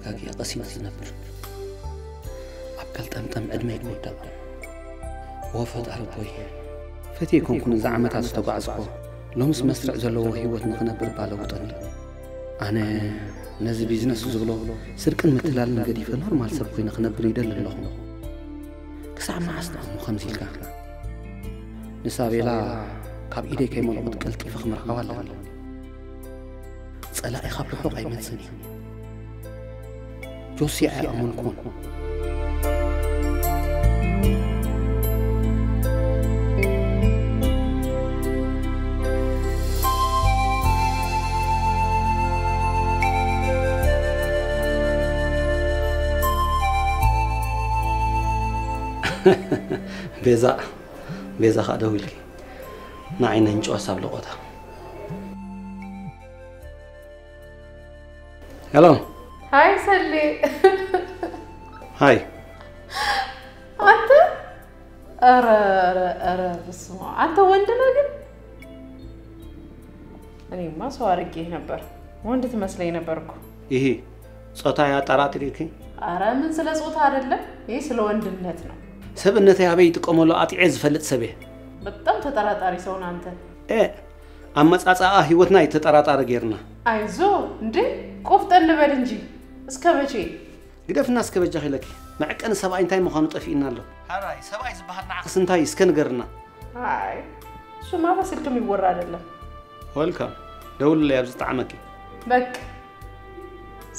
ዳጊ ቀሲና ዝነብር ኣብ ገልጠምጠም ዕድመይ ክወዳእ። ኦ ፈጣሪ ኣቦይ፣ ፈትየ ኮንኩ ነዚ ዓመታት ዝተጓዕዝኮ፣ ሎምስ መስርዕ ዘለዎ ህይወት ንኽነብር እባ ለውጠኒ። ኣነ ነዚ ቢዝነስ ዝብሎ ስርቅን ምትላልን ገዲፈ ኖርማል ሰብ ኮይነ ክነብር ይደሊ ኣለኹ። ክሳዕ መዓስ ደኣ እሞ ከምዚ ኢልካ? ንሳቤላ ካብ ኢደይ ከይመልቑት ቀልጢፈ ክምርዓዋ ኣለኒ። ጸላኢ ካብ ርሑቕ ኣይመጽእን እዩ። ጆሲ ኣይኣመንኩዎን። ቤዛ፣ ቤዛ ኸኣ ደዊልኪ። ንዓይ ነንጭዋስ ኣብ ለቖታ። ሄሎ። ሃይ ሰሌ። ሃይ። ኣንተ፣ ኧረ፣ ኧረ፣ ኧረ፣ በስመ ኣብ። ኣንተ ወንድ ነህ ግን? እኔማ ሰው አድርጌህ ነበር። ወንድ ትመስለኝ ነበር እኮ። ይሄ ጾታ ያጠራጥርኪ? ኧረ ምን ስለ ጾታ አይደለም፣ ይሄ ስለ ወንድነት ነው። ሰብእነተይ ኣበይ ይጥቀመሉ ኣጥዕየ ዝፈልጥ ሰብ እየ። በጣም ተጠራጣሪ ሰው ነህ አንተ። ኤ፣ ኣመጻጽኣ ህይወትና እዩ ተጠራጣሪ ጌርና። ኣይዞ እንዴ፣ ቆፍጠን በል እንጂ። እስከ መቼ? ግደፍና እስከ በጃኺ ኢለኪ። መዕቀኒ ሰብኣይ እንታይ ምዃኑ ጠፊእና ኣሎ። ሓራይ፣ ሰብኣይ ዝበሃል ንዓኽስ እንታይ እስከ ንገርና። ኣይ፣ እሱማ በስልክ የሚወራ አይደለም። ወልካም። ደውልለይ ኣብ ዝጠዓመኪ። በቃ፣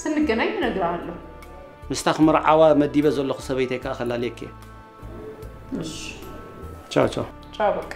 ስንገናኝ እነግርሃለሁ። ምስታ ክምርዓዋ መዲበ ዘለኹ ሰበይተይ ከኣ ከላልየኪ እየ። እሺ። ቻው፣ ቻው። ቻው፣ በቃ።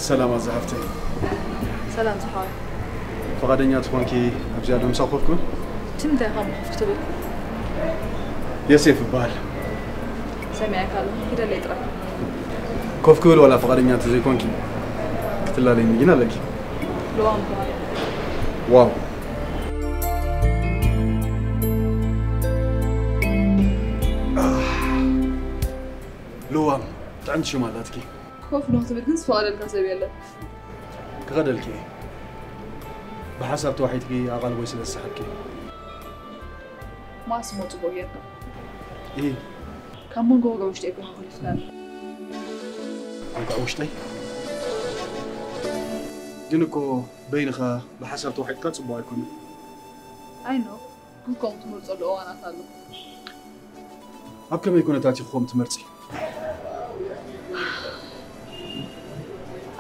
ሰላም ኣዛ ሓፍተይ። ሰላም ዝሓወይ። ፈቓደኛ ትኾንኪ ኣብዚኣ ዶ ምሳኹ ኮፍ ክብል? ሽም እንታይ ኢኻ እሞ ኮፍ ክትብል? ዮሴፍ እበሃል። ሰሚዐካ ኣለኹ፣ ኪደለይ ጥራይ። ኮፍ ክብል ዋላ ፈቓደኛ እንተዘይኮንኪ ክትላለይኒ ግን ኣለኪ። ልዋም እበሃል። ዋው። ልዋም፣ ጥዕምቲ ሽም ኣላትኪ። ኮፍ ንኽትብል ግን ዝፈቐደልካ ሰብ የለን። ክኸደልኪ እየ። ብሓሳብ ተዋሒጥኪ ኣቓልቦይ ስለ ዝሰሓብኪ። ማስ እሞ ጽቡቕ ጌርካ። እሂ። ካብ መንጎ ወገን ውሽጠይ እኮ ኢኻ ኮሊፍካኒ። እንኳዕ ውሽጠይ። ግን እኮ በይንኻ ብሓሳብ ተዋሒጥካ ጽቡቕ ኣይኮነን። ኣይ ኖ። ግን ከምኡ ትመርጸሉ እዋናት ኣሎ። ኣብ ከመይ ኩነታት ኢኹም ትመርጺ?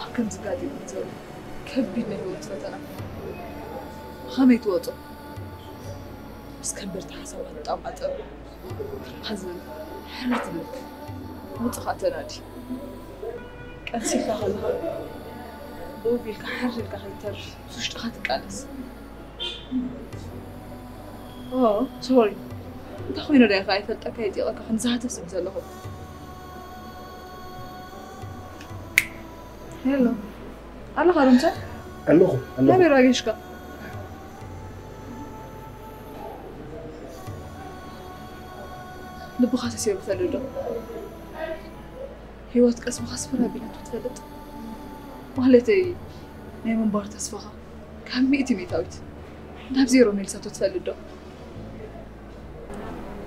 ኣብ ከምዚ ጋጢሙኒ ዘሎ ከቢድ ናይ ህይወት ፈተና ብኸመይ ትወጾ? ምስ ከበድቲ ሓሳባት ጣብ ዓጸብ ትርካ ዝብል ሕርር ትብል ወጽኻ ተናዲ። ቀስ ኢልካ ከለኻ ብኡፍ ኢልካ ሕር ኢልካ ከይተርፍ ምስ ውሽጥኻ ትቃለስ። ኦ፣ ሶሪ። እንታይ ኮይነ ዶ ኢኻ? ኣይፈልጠካ፣ ይጢቐካ፣ ከም ዝሃትፍ ስምዒት ኣለኹ። ሄሎ፣ ኣለኻ ዶ ምሳይ? ኣለኹ፣ ኣለኹ። ናበይ ራጌሽካ? ልብኻ ተሰይሩ ትፈልጥ ዶ? ህይወት ቀስምኻ ስፍር ኣቢላቶ ትፈልጥ? ማለተይ፣ ናይ ምንባር ተስፋኻ ካብ ሚእቲ ሚእታዊት ናብ ዜሮ መሊሳቶ ትፈልጥ ዶ?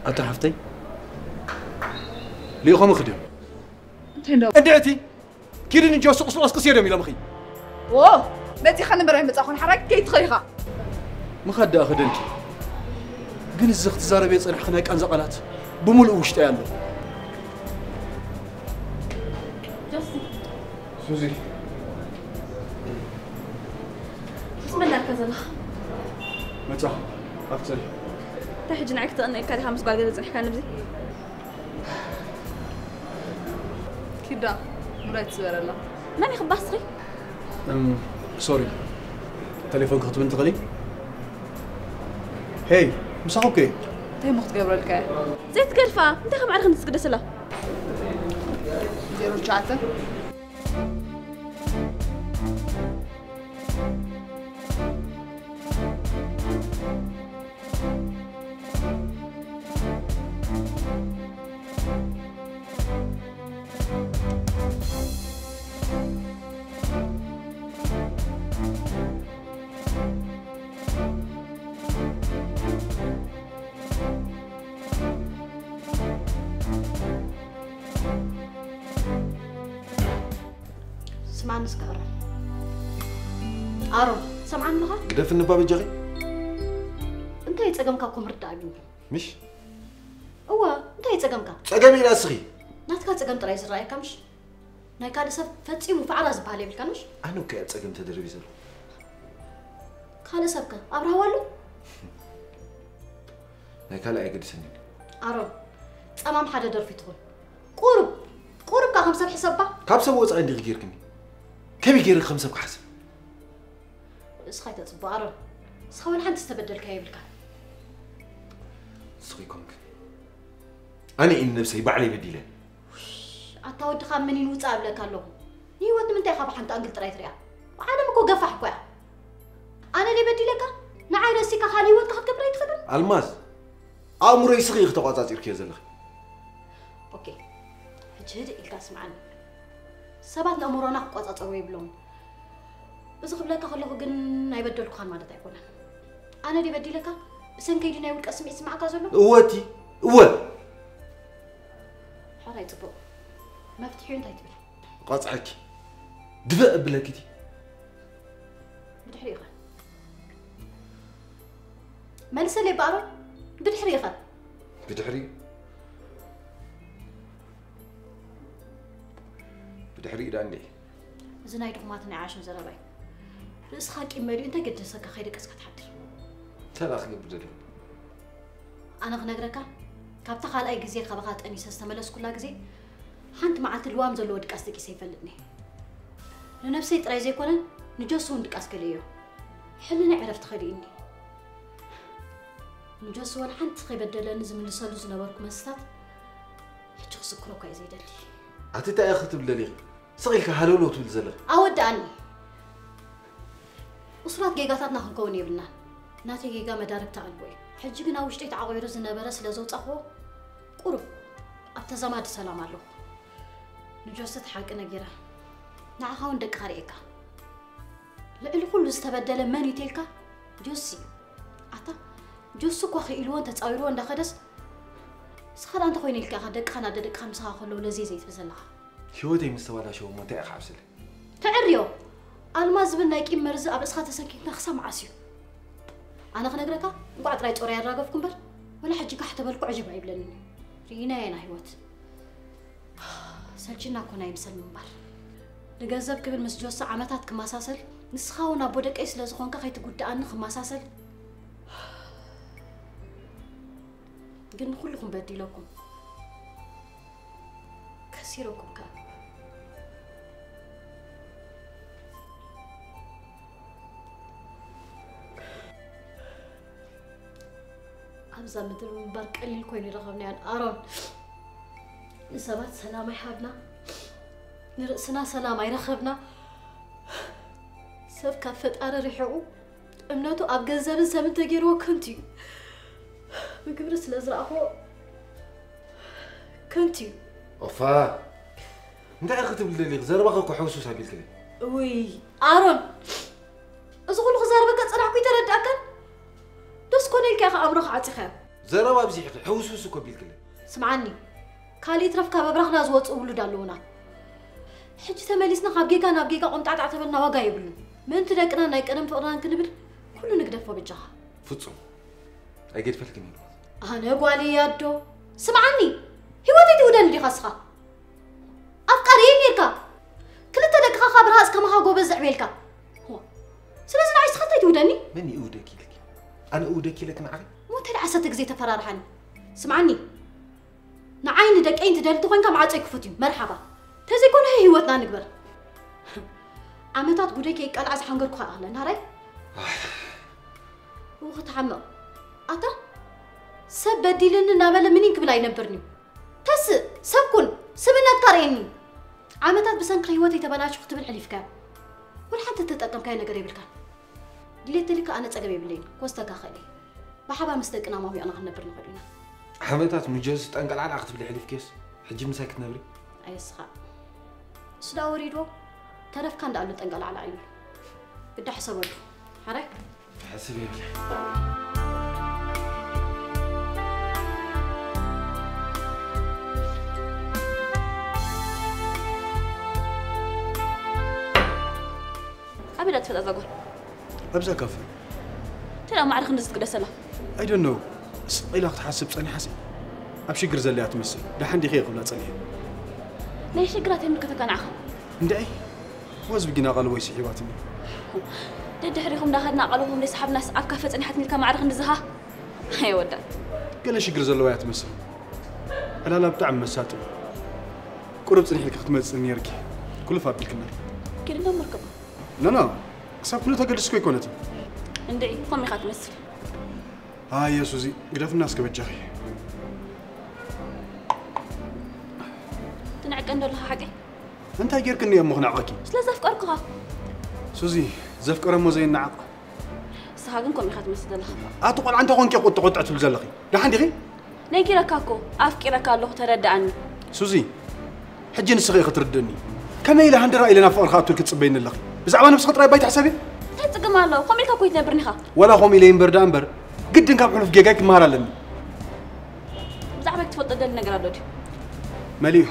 ኣታ ሓፍተይ፣ ልኢኾምኺ ድዮም? እንታይ እንዳ እንድዕቲ፣ ኪዲ ንጆሲ ቁስቁስ ቅስየዶም ኢሎምኺ። ዎ፣ መጺኻ ንበራይ መጻኹን ሓራይ ከይትኸይኻ። ምኻድ ደኣ ክደልኪ። ግን እዚ ክትዛረብዮ ጸኒሕኺ ናይ ቃንዛ ቃላት ብምሉኡ ውሽጠይ ኣሎ። ጆሲ። ሱዚ። ምስ መን ዳርካ ዘለኻ? መጻኹ፣ ኣብቲ ጸኒሑ። እንታይ ሕጂ ንዓይ ክትቕንእ ኢልካ ዲኻ ምስ ጓል ገለ ጸኒሕካ ንብዚ? ኪዳ፣ ሙዳይ ትስበረላ። መን ኢኺ ባስኺ? እም፣ ሶሪ። ቴሌፎን ክትብን ትኽእሊ? ሄይ፣ ምሳኹ እኮ እየ። እንታይ እሞ ክትገብረልካ እያ? ዘይትገድፋ፣ እንታይ ከም ዓርኺ ንትስግደስላ? ዜሮ ትሽዓተ። ስማዕኒ እስከ ኣሮን። ኣሮን፣ ትሰምዓኒ ኣለኻ? ግደፍኒ እባ በጃኺ። እንታይ ጸገምካ እኮ ምርዳእ ኣብዩኒ። ምሽ? እወ፣ እንታይ ጸገምካ? ጸገም ኢላ እስኺ። ናትካ ጸገም ጥራይ ዝረኣየካ ምሽ? ናይ ካልእ ሰብ ፈጺሙ ፋዕራ ዝበሃል የብልካን ምሽ? ኣነ እኮ እየ ኣብ ጸገም ተደሪቢ ዘለኹ። ካልእ ሰብከ ኣብርሃዋ ኣሎ? ናይ ካልእ ኣይገድሰንን። ኣሮን፣ ጸማም ሓደ ደርፊ ትኹን። ቁሩብ፣ ቁሩብ ከኣ ከም ሰብ ሕሰባ። ካብ ሰብ ወጻኢ እንዲኺ ጌርክኒ። ከመይ ጌረ ከም ሰብ ክሓስብ? እስኻ ኣይተጽብኦ ኣሮን። እስኻ ወላ ሓንቲ ዝተበደልካዮ የብልካን። ንስኺ ኮንክ። ኣነ እየ ንነብሰይ ባዕለይ በዲለ። ኣታ ወዲ ካብ መኒን ውጻእ እብለካ ኣለኹ። ንህይወት ንምንታይ ኢኻ ብሓንቲ ኣንግል ጥራይ ትሪኣ? ዓለም እኮ ገፋሕ እኮ እያ። ኣነ ድየ በዲለካ? ንዓይ ረሲካ ካልእ ህይወትካ ክትገብር ኣይትኽእልን? ኣልማዝ፣ ኣእምሮይ ስኺ ኢኺ ተቋጻጺርክዮ ዘለኺ። ኦኬ፣ ሕጂ ህድእ ኢልካ ስምዓኒ። ሰባት ንኣእምሮና ክቆጻጸርዎ የብሎምን። እዚ ክብለካ ከለኹ ግን ኣይበደልኩኻን ማለት ኣይኮነን። ኣነ ድየ በዲለካ? ብሰንከይ ድዩ ናይ ውልቀ ስምዒት ዝስምዓካ ዘሎ? እወ እቲ፣ እወ። ሕራይ ጽቡቕ። መፍትሒኡ እንታይ ትብል? እቋጽዐኪ። ድፍእ እብለኪ እቲ። ብድሕሪኡ ኸ? መልሰለይ እባ ኣሮን፣ ብድሕሪኡ ኸ? ብድሕሪኡ? ብድሕሪኡ ደኣ እንዴ? እዚ ናይ ድኹማት ናይ ዓሸው ዘረባ እዩ። ርእስኻ ቂም መሊኡ እንታይ ገደሰካ ከይደቀስካ ትሓድር? እንታይ ደኣ ክገብር ደልየ? ኣነ ክነግረካ፣ ካብታ ካልኣይ ግዜ ካባኻ ጠኒሰ ዝተመለስኩላ ግዜ፣ ሓንቲ መዓልቲ ልዋም ዘለዎ ድቃስ ደቂሰ ኣይፈልጥን እየ። ንነብሰይ ጥራይ ዘይኮነ፣ ንጆሲ እውን ድቃስ ከልእዮ። ሕልናይ ዕረፍቲ ከሊእኒ። ንጆሲ ወላ ሓንቲ ከይበደለኒ ዝምልሰሉ ዝነበርኩ መልስታት፣ ሕጂ ክዝክሮ እኳ እየ ዘይደሊ። ኣቲ እንታይ ኢኺ ክትብል ደሊኺ? ስቕ ኢልካ ሃለውለው ትብል ዘለኺ። ኣወድኣኒ። እሱራት ጌጋታትና ክንከውን የብልናን። ናተይ ጌጋ መዳርግቲ ኣልቦ እዩ። ሕጂ ግን ኣብ ውሽጠይ ተዓቑሩ ዝነበረ ስለ ዘውጻኽዎ፣ ቁሩብ ኣብ ተዛማዲ ሰላም ኣለኹ። ንጆሲ እቲ ሓቂ ነጊረ፣ ንዓኻ እውን ደቅኻ ርእየካ። ልዕሊ ኩሉ ዝተበደለ መን እዩ ተልካ? ጆሲ እዩ። ኣታ፣ ጆሲ እኳ ክኢልዎን ተጻዊርዎ እንዳኸደስ፣ ንስኻ ደኣ እንተኾይኑ ኢልካ ኢኻ ደቅኻን ኣደ ደቅኻን ምሳኻ ከለዉ ለዘይ ዘይትብል ዘለኻ። ህይወተይ ምስ ተባላሸወ እሞ እንታይ ኢኻ ዓብስለ? ተዕርዮ! ኣልማዝ ዝብል ናይ ቂም መርዚ ኣብ ርእስኻ ተሰኪምካ ክሳብ መዓስ እዩ? ኣነ ክነግረካ፣ እንቋዕ ጥራይ ጾረይ ኣራገፍኩ እምበር፣ ወላ ሕጂ ጋሕ ተበልኩ ዕጅብ ኣይብለንን እዩ። ርኢናዮ ኢና ህይወት። ሰልችና እኮ ናይ ምሰል ምንባር። ንገንዘብ ክብል ምስ ጆሲ ዓመታት ክመሳሰል፣ ንስኻ እውን ኣቦ ደቀይ ስለ ዝኾንካ ከይትጉድኣኒ ክመሳሰል። ግን ንኹልኹም በዲለኩም። ከሲረኩም ከኣ። ኣብዛ ምድሪ ምንባር ቀሊል ኮይኑ ኣይረኸብናዮን ኣሮን። ንሰባት ሰላም ኣይሃብና፣ ንርእስና ሰላም ኣይረኸብና። ሰብ ካብ ፈጣሪ ርሒቑ እምነቱ ኣብ ገንዘብን ሰብን ተገይርዎ ከንቱ እዩ። ብግብሪ ስለ ዝረኣኽዎ ከንቱ እዩ። ኦፋ፣ እንታይ ክትብል ደሊኽ? ዘረባኺ እኮ ሕውስውስ ኣቢልክኒ። ውይ ኣሮን፣ እዚ ኩሉ ክዛረበካ ጸናሕኩ ይተረዳእካን? ደስ ኮነ ኢልካ ኢኻ ኣእምሮኻ ዓጺኻዮ። ዘረባ ኣብዚሕኺ፣ ሕውስውስ እኮ ኣቢልክኒ። ስምዓኒ፣ ካልእ ይትረፍ ካብ ኣብራኽና ዝወጽኡ ውሉድ ኣለዉና። ሕጂ ተመሊስና ካብ ጌጋ ናብ ጌጋ ቆምጣዕጣዕ ተበልና ዋጋ የብሉን። ምእንቲ ደቅናን ናይ ቀደም ፍቕርናን ክንብል ኩሉ ንግደፎ በጃኻ። ፍጹም ኣይገድፈልክን እየ። ኣነ ጓል እየ ኣዶ። ስምዓኒ፣ ህይወተይ ትውደኒ ዲኻ እስኻ? ኣፍቃሪ እየ ኔርካ። ክልተ ደቅኻ ካብ ርሃጽ ከማኻ ጎበዝ ዘዕብየልካ። ዋ፣ ስለዚ ንዓይ እስኻ እንታይ ትውደኒ? መን ይእውደኪ ኢልኪ? ኣነ እውደኪ ኢለኪ ንዓኺ? እሞ እንታይ ደኣ ዓሰርተ ግዜ ተፈራርሓኒ? ስምዓኒ፣ ንዓይ ንደቀይ እንትደሊ ተኾይንካ ማዕጾይ ክፉት እዩ። መርሓባ። ተዘይኮነ ህይወትና ንግበር። ዓመታት ጉደይ ከይቃልዓ ዝሓንገርኩኻ እኽለ ናራይ። እው ክትሓምቕ። ኣታ ሰብ በዲልኒ እናበለ ምኒን ክብል ኣይነብርን እዩ። ተስእ፣ ሰብ ኩን፣ ስብእነትካ ርእየኒ። ዓመታት ብሰንኪ ህይወተይ ተበላሽኹ ክትብል ሕሊፍካዮ። ወላ ሓንቲ እተጠቀምካዮ ነገር የብልካን። ድሌት ተልካ ኣነ ጸገም የብለይን፣ ክወስደካ እኽእል እየ። ብሓባር ምስ ደቅና ሟሚቕና ክንነብር ንኽእል ኢና። ዓመታት ምጀስ ጠንቀልዓልዓ ክትብሊ ሕሊፍክዮስ፣ ሕጂ ምሳይ ክትነብሪ? ኣየስኻ። እሱ ደኣ ወሪድዎ፣ ተረፍካ እንዳኣሉ ጠንቀልዓልዓ ይብል። ግዳ ሕሰበሉ። ሓራይ? ሕስብ የብለ። ኣበይ ደኣ ትፈልጣ እዛ ጓል? ኣብዛ ካፈ። እንታይ ደኣ ማዕረ ክንድዚ ትግደሰላ? I don't know። ስቕ ኢላ ክትሓስብ ጸኒሓሲ ኣብ ሽግር ዘላ እያ ትመስል። ደሓን ዲኺ እየ ክብላ ጸኒሐ። ናይ ሽግራት ይምልከተካ ንዓኻ። እንድዒ ወዝቢ ግን ኣቓልቦይ ስሒባትኒ። ደድሕሪኹም እንዳኸድና ኣቓልቦኹም ዘይሰሓብናስ ኣብ ካፈ ጸኒሓትኒ ኢልካ ማዕረ ክንድዚ ሃ? ኣይወዳት። ገለ ሽግር ዘለዋ እያ ትመስል። ዕላላ ብጣዕሚ መሳጢ እዩ። ቁሩብ ጽንሕ ኢልኪ ክትመጽእ ነይርኪ። ኩልፍ ኣቢልክና። ኪድ እንዶ ምርክባ። ኖ ኖ፣ ክሳብ ክንዱ ተገድስ እኮ ኣይኮነትን። እንድዒ፣ ከምኡ ኢኻ ትመስል። ኣየ ሱዚ፣ ግደፍና እስከ በጃኺ። ትንዕቀ እንዶ ኣለኻ ሓቂ? እንታይ ጌርክኒ እየ እሞ ክነዕቐኪ? ስለ ዘፍቀርኩኻ። ሱዚ፣ ዘፍቀረ እሞ ዘይነዓቕ። ንስኻ ግን ከምኡ ኢኻ ትመስል ዘለኻ። ኣቲ ቆልዓ እንታይ ኮንኪ ቁጥቑጥ ትብል ዘለኺ? ደሓን ዲኺ? ነጊረካ እኮ ኣፍቂረካ ኣለኹ ተረድኣኒ። ሱዚ ሕጂ ንስኺ ኢኺ ትርድእኒ። ከመይ ኢለ ሃንደራ ኢለ ናብ ፍቕርኺ ኣትወልኪ ትጽበይኒ ኣለኺ? ብዛዕባ ነብስኺ ጥራይ ባይ ትሕሰቢ? እንታይ ጽግም ኣለዎ? ከምኡ ኢልካ እኮ ኣይትነብርን ኢኻ። ዋላ ከምኡ ኢለ ይንበር ደኣ እምበር ግድን ካብ ሕሉፍ ጌጋይ ክመሃር ኣለኒ። ብዛዕባይ ክትፈልጦ ትደሊ ነገር ኣሎ ድዩ? መሊኡ።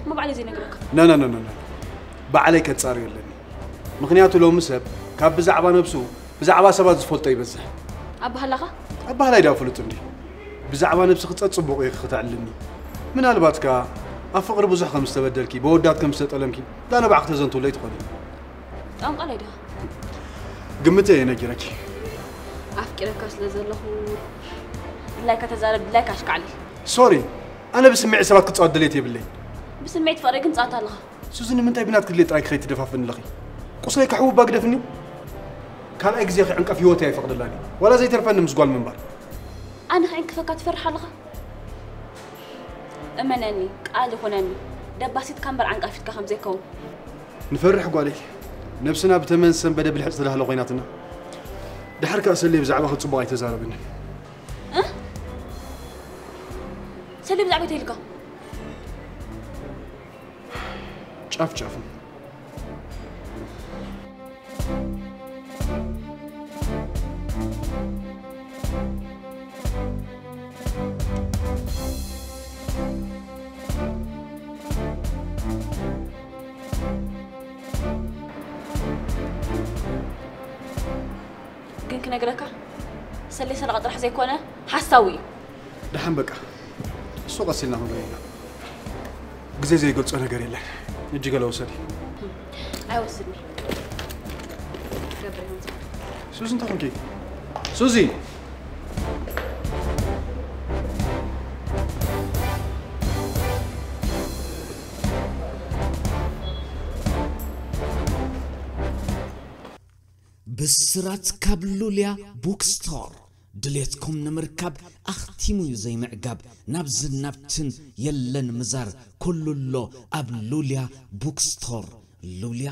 እሞ ባዕለይ ዘይነግረካ። ኖ ኖ ኖ ኖ። ባዕለይ ከጻርዮ ኣለኒ። ምኽንያቱ ሎሚ ሰብ ካብ ብዛዕባ ነብሱ ብዛዕባ ሰባት ዝፈልጦ ይበዝሕ። ኣባህላኻ? ኣባህላይ ዳ ፍሉጥ እንዲ። ብዛዕባ ነብስኺ ጸጽቡቕ ኢኺ ክተዕልልኒ። ምናልባት ከኣ ኣብ ፍቕሪ ብዙሕ ከም ዝተበደልኪ፣ በወዳት ከም ዝተጠለምኪ ዳ ንባዕኺ ተዘንትውለይ ትኾኒ። ጠንቋላይ ዲኻ? ግምተይ እየ ነጊረኪ። ኣፍቂረካ ስለ ዘለኹ ድላይካ ተዛረብ፣ ድላይካ ኣሽካዕልል። ሶሪ፣ ኣነ ብስምዒት ሰባት ክጻወት ድሌት የብለይ። ብስምዒት ፍቕሪ ግን ትጻወት ኣለኻ። ሱዚ ንምንታይ ብናትኪ ድሌት ጥራይ ክኸይድ ትደፋፍኒ ኣለኺ? ቁስለይ ክሕውባ ግደፍኒ። ካልኣይ ግዜ ክዕንቀፍ ህይወተይ ኣይፈቕደላን እዩ። ዋላ ዘይተርፈኒ ምስ ጓል ምንባር። ኣነ ክዕንቅፈካ ትፈርሕ ኣለኻ? እመነኒ፣ ቃል ይኹነኒ፣ ደባሲትካ እምበር ዓንቃፊትካ ከም ዘይከውን። ንፈርሕ ጓለይ፣ ነብስና ብተመን ዝሰንበደ ብልሕጺ ዝተዳህለ ኮይናትና። ደሓር ከኣ ሰሌ ብዛዕባኺ ጽቡቕ ኣይተዛረበንን። እ? ሰሌ ብዛዕባ እንታይ ኢልካ? ጫፍ ጫፉ። ግን ክነግረካ ሰሌ ሰረቐ ጥራሕ ዘይኮነ ሓሳዊ እዩ። ደሓን በቃ እሱ ቀስ ኢልና ክንሪኦ ኢና። ግዜ ዘይገልጾ ነገር የለን። እጅ ገለ ውሰዲ። ኣይወስድኒ። ገብረ ህይወት። ሱዚ እንታይ ኮንኪ? ሱዚ! ብስራት ካብ ሉልያ ቡክስቶር። ድሌትኩም ንምርካብ ኣኽቲሙ እዩ ዘይምዕጋብ። ናብዝን ናብትን የለን ምዛር፣ ኩሉ ኣሎ ኣብ ሉልያ ቡክስቶር። ሉልያ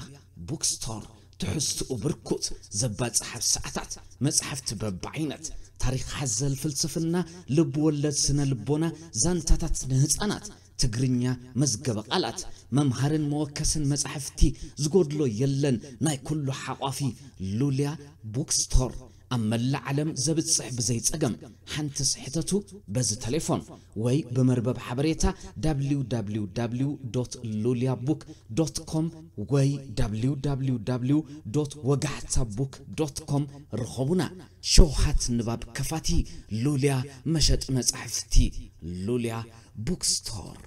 ቡክስቶር፣ ትሕዝትኡ ብርኩት፣ ዘባጽሕ ኣብ ሰዓታት፣ መጻሕፍቲ በብዓይነት፣ ታሪኽ ሓዘል ፍልስፍና፣ ልብ ወለድ ስነ ልቦና፣ ዛንታታት ንህጻናት፣ ትግርኛ፣ መዝገበ ቃላት፣ መምሃርን መወከስን መጻሕፍቲ ዝጎድሎ የለን። ናይ ኩሉ ሓቋፊ ሉልያ ቡክስቶር፣ ኣብ መላእ ዓለም ዘብጽሕ ብዘይ ጸገም። ሓንትስ ሕተቱ በዚ ተሌፎን ወይ ብመርበብ ሓበሬታ www.luliabook.com ወይ www.ወጋሕታbook.com ርኸቡና። ሸውሃት ንባብ ከፋቲ ሉልያ መሸጢ መጻሕፍቲ ሉልያ ቡክስቶር።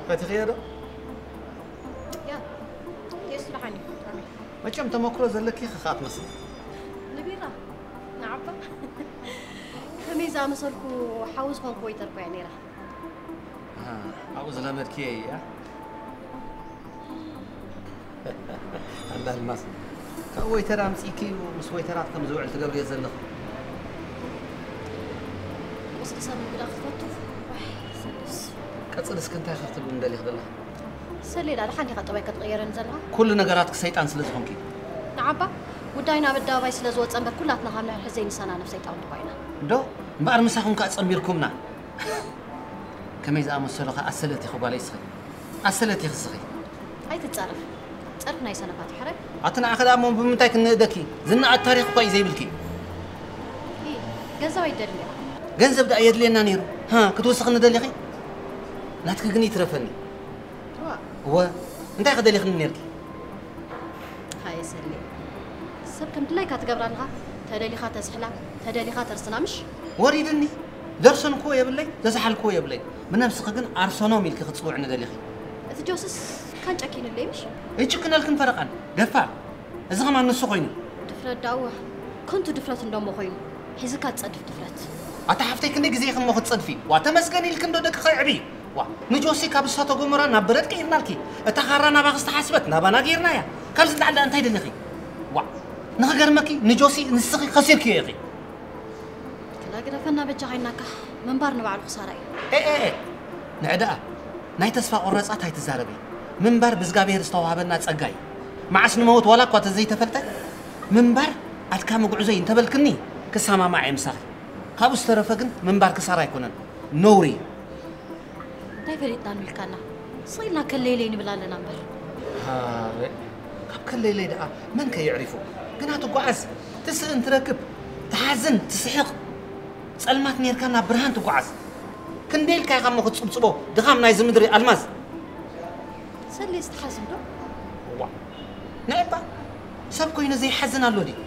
ፈቲኽዮ ዶ? ያ ቴስቱ ደሓን እዩ። መቸም ተመክሮ ዘለኪ ኢኺ ከኣ ትመስሊ። ንቢራ ንዓባ ከመይ ዝኣመሰልኩ ሓዊ ዝኾንኩ ወይተር ኮያ ነይራ። ኣብኡ ዝለመድክዮ እያ። ኣንዳ ኣልማዝ ካብ ወይተር ኣምፂእኪ ምስ ወይተራት ከም ዝውዕል ትገብርዮ ዘለኺ። ቁስሊ ሰብ ምግዳእ ክትፈቱ ዋይ ሰለስ ቀፅል እስኪ እንታይ ክትብሊ እንደሊኽ ዘለኺ? ሰሌዳ ደሓን ዲኻ ጠባይ ክትቕየረኒ ዘለኻ? ኩሉ ነገራትኪ ሰይጣን ስለ ዝኾንኪ። ንዓባ ጉዳይና ኣብ ኣደባባይ ስለ ዝወፀ እምበር ኩላትና ካብ ንሕርሕር ዘይንሰናነፍ ሰይጣውንቲ እኳ ኢና። እንዶ እምበኣር ምሳኹም ከኣ ፀሚርኩምና። ከመይ ዝኣመሰሉ ከኣ ኣሰለት ኢኺ ጓለይ እስኺ። ኣሰለት ኢኺ እስኺ። ኣይትጻረፍ። ጸርፊ ናይ ሰነፋት እዩ ሕራይ። ኣቲ ንዓኺ ደኣ እሞ ብምንታይ ክንእደኪ? ዝነኣድ ታሪኽ እኳ እዩ ዘይብልኪ። ኢ፣ ገንዘብ ኣይደልን ዲኻ? ገንዘብ ደኣ የድልየና ነይሩ። ሃ፣ ክትውስኽኒ ደሊኺ? ናትኪ ግን ይትረፈኒ። እዋ። እወ፣ እንታይ ኢኺ ደሊኽኒ ነይርኪ? ሃየ ሰሌ። ሰብ ከም ድላይካ ትገብራ ኣለኻ። ተደሊኻ ተዝሕላ፣ ተደሊኻ ተርስና ምሽ? ወሪድኒ። ደርሰን እኮ የብለይ፣ ዘዝሓልክዎ የብለይ። ብነብስኺ ግን ኣርሰኖም ኢልኪ ክትጽውዕኒ ደሊኺ። እቲ ጆስስ ካን ጨኪንለይ ምሽ? ኣይጭክነልክን ፈረቓን። ደፋር። እዚ ኸማን ንሱ ኾይኑ። ድፍረት ደኣ እወ። ከንቱ ድፍረት እንዶ እሞ ኾይኑ። ሒዝካ ትጸድፍ ድፍረት። ኣታ ሓፍተይ ክንደይ ግዜ ኢኺ እሞ ክትጸድፊ? ዋ ተመስገን ኢልኪ እንዶ ደቅኺ ኣዕብዪ። ዋ ንጆሲ ካብ እሳተ ጎመራ ናብ በረድ ቀይርናልኪ። እታ ኻራ ናባኺ ዝተሓስበት ናባና ገይርናያ። ካብዚ ንላዕሊ ደኣ እንታይ ደሊኺ? ዋ ንኽገርመኪ ንጆሲ ንስኺ ኸሲርክዮ ኢኺ። ክላ ግደፈና በጃኻ ኢልናካ ምንባር ንባዕሉ ክሳራ እዩ። ኤ ኤ ኤ ንዒ ደኣ ናይ ተስፋ ቆረጻት ኣይትዛረቢ። ምንባር ብእዝጋብሄር ዝተዋህበና ጸጋ እዩ። መዓስ ንመውት ዋላ እኳ ተዘይተፈልጠ ምንባር ኣድካሚ ጉዕዞ እዩ እንተበልክኒ ክሰማማዕ እየ ምሳኺ። ካብኡ ዝተረፈ ግን ምንባር ክሳራ ኣይኮነን፣ ነውሪ እዩ። እንታይ ፈሊጥና ንብልካና? ስቕ ኢልና ከለይለይ ንብል ኣለና እምበር። ሃረ ካብ ከለይለይ ደኣ መን ከ የዕሪፉ? ግና ትጓዓዝ፣ ትስእን ትረክብ፣ ትሓዝን ትስሕቕ። ጸልማት ኔርካ ናብ ብርሃን ትጓዓዝ። ክንደይ ኢልካ ኢኻ እሞ ክትጽብጽቦ ድኻም ናይዚ ምድሪ ኣልማዝ? ሰሌስ ትሓዝን ዶ? እዋ ንዕባ ሰብ ኮይኑ ዘይሓዝን ኣሎ ድዩ?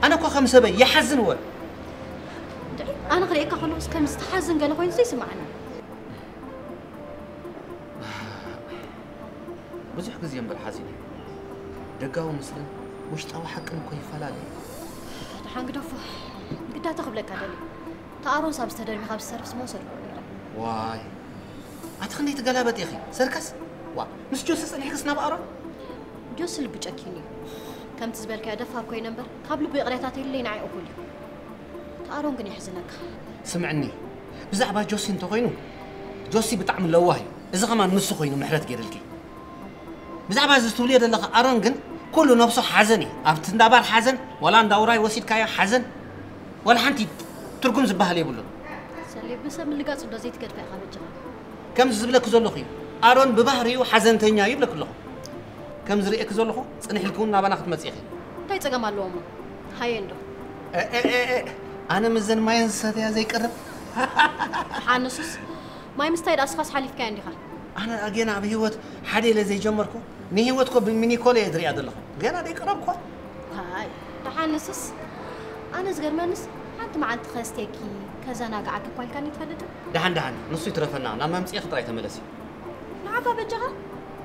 ኣነ እኮ ከም ሰበይ ይሓዝን እወ። ድዒ ኣነ ክርእየካ ከለኹስ ከምዚ ትሓዝን ገለ ኮይኑ ዘይስምዓኒ። ብዙሕ ግዜ እምበር ሓዚነ። ደጋዊ ምስልን ውሽጣዊ ሓቅን እኮ ይፈላለ እዩ። ደሓን ግደፎ። ግዳተ ክብለካ ደልየ። እታ ኣሮንስ ኣብዚ ተደርቢኻ ብዝተርፍስ ምወሰድክዎ ነይረ። ዋይ ኣቲ ክንደይ ትገላበጢ ኢኺ ሰርከስ። ዋ ምስ ጆሲ ጸኒሕክስ ናብ ኣሮን? ጆሲ ልቡ ጨኪኑ እዩ። ከምቲ ዝበልካዮ ደፋር ኮይነ እምበር ካብ ልቡ ይቕሬታ ተይልለይ ንዓይ እኹል እዩ። እታ ኣሮን ግን የሕዝነካ። ስምዕኒ ብዛዕባ ጆሲ እንተኾይኑ ጆሲ ብጣዕሚ ለዋህ እዩ። እዚ ኸማን ንሱ ኮይኑ ምሕረት ገይርልኪ። ብዛዕባ እዚ ትብልዮ ዘለኺ ኣሮን ግን ኩሉ ነብሱ ሓዘን እዩ። ኣብቲ እንዳ ባር ሓዘን፣ ዋላ እንዳ ውራይ ወሲድካዮ ሓዘን፣ ዋላ ሓንቲ ትርጉም ዝበሃል የብሉን። ሰሌ ብሰብ ምልጋጽ እንዶ ዘይትገድፋ ኢኻ በጃኻ። ከምዚ ዝብለኪ ዘለኹ እዩ። ኣሮን ብባህሪኡ ሓዘንተኛ እዩ ይብለኪ ኣለኹ። ከም ዝርእየኪ ዘለኹ ጽንሕ ኢልኪ እውን ናባና ክትመጺ ኢኺ። እንታይ ጸገም ኣለዎ እሞ? ሃየ እንዶ። ኤ፣ ኤ፣ ኤ፣ ኤ፣ ኣነ ምስዘን ማየን ዝሰተያ ዘይቀርብ። ሓንሱስ ማይ ምስታይ ደኣ እስኻስ ሓሊፍካዮ እንዲኻ። ኣነ ጌና ኣብ ህይወት ሓደ ኢለ ዘይጀመርኩ ንህይወት እኮ ብሚኒኮለ እየ ዝሪኣ ዘለኹ። ጌና ደይቀረብኩ። ኣይ ደሓን ንስስ ኣነ ዝገርመንስ ሓንቲ መዓልቲ ከስተኪ ከዘናግዓኪ እኳ ኢልካኒ ትፈልጥ? ደሓን ደሓን ንሱ ይትረፈና ናብ መምፅኢኺ ጥራይ ተመለሲ። ንዓኻ በጃኻ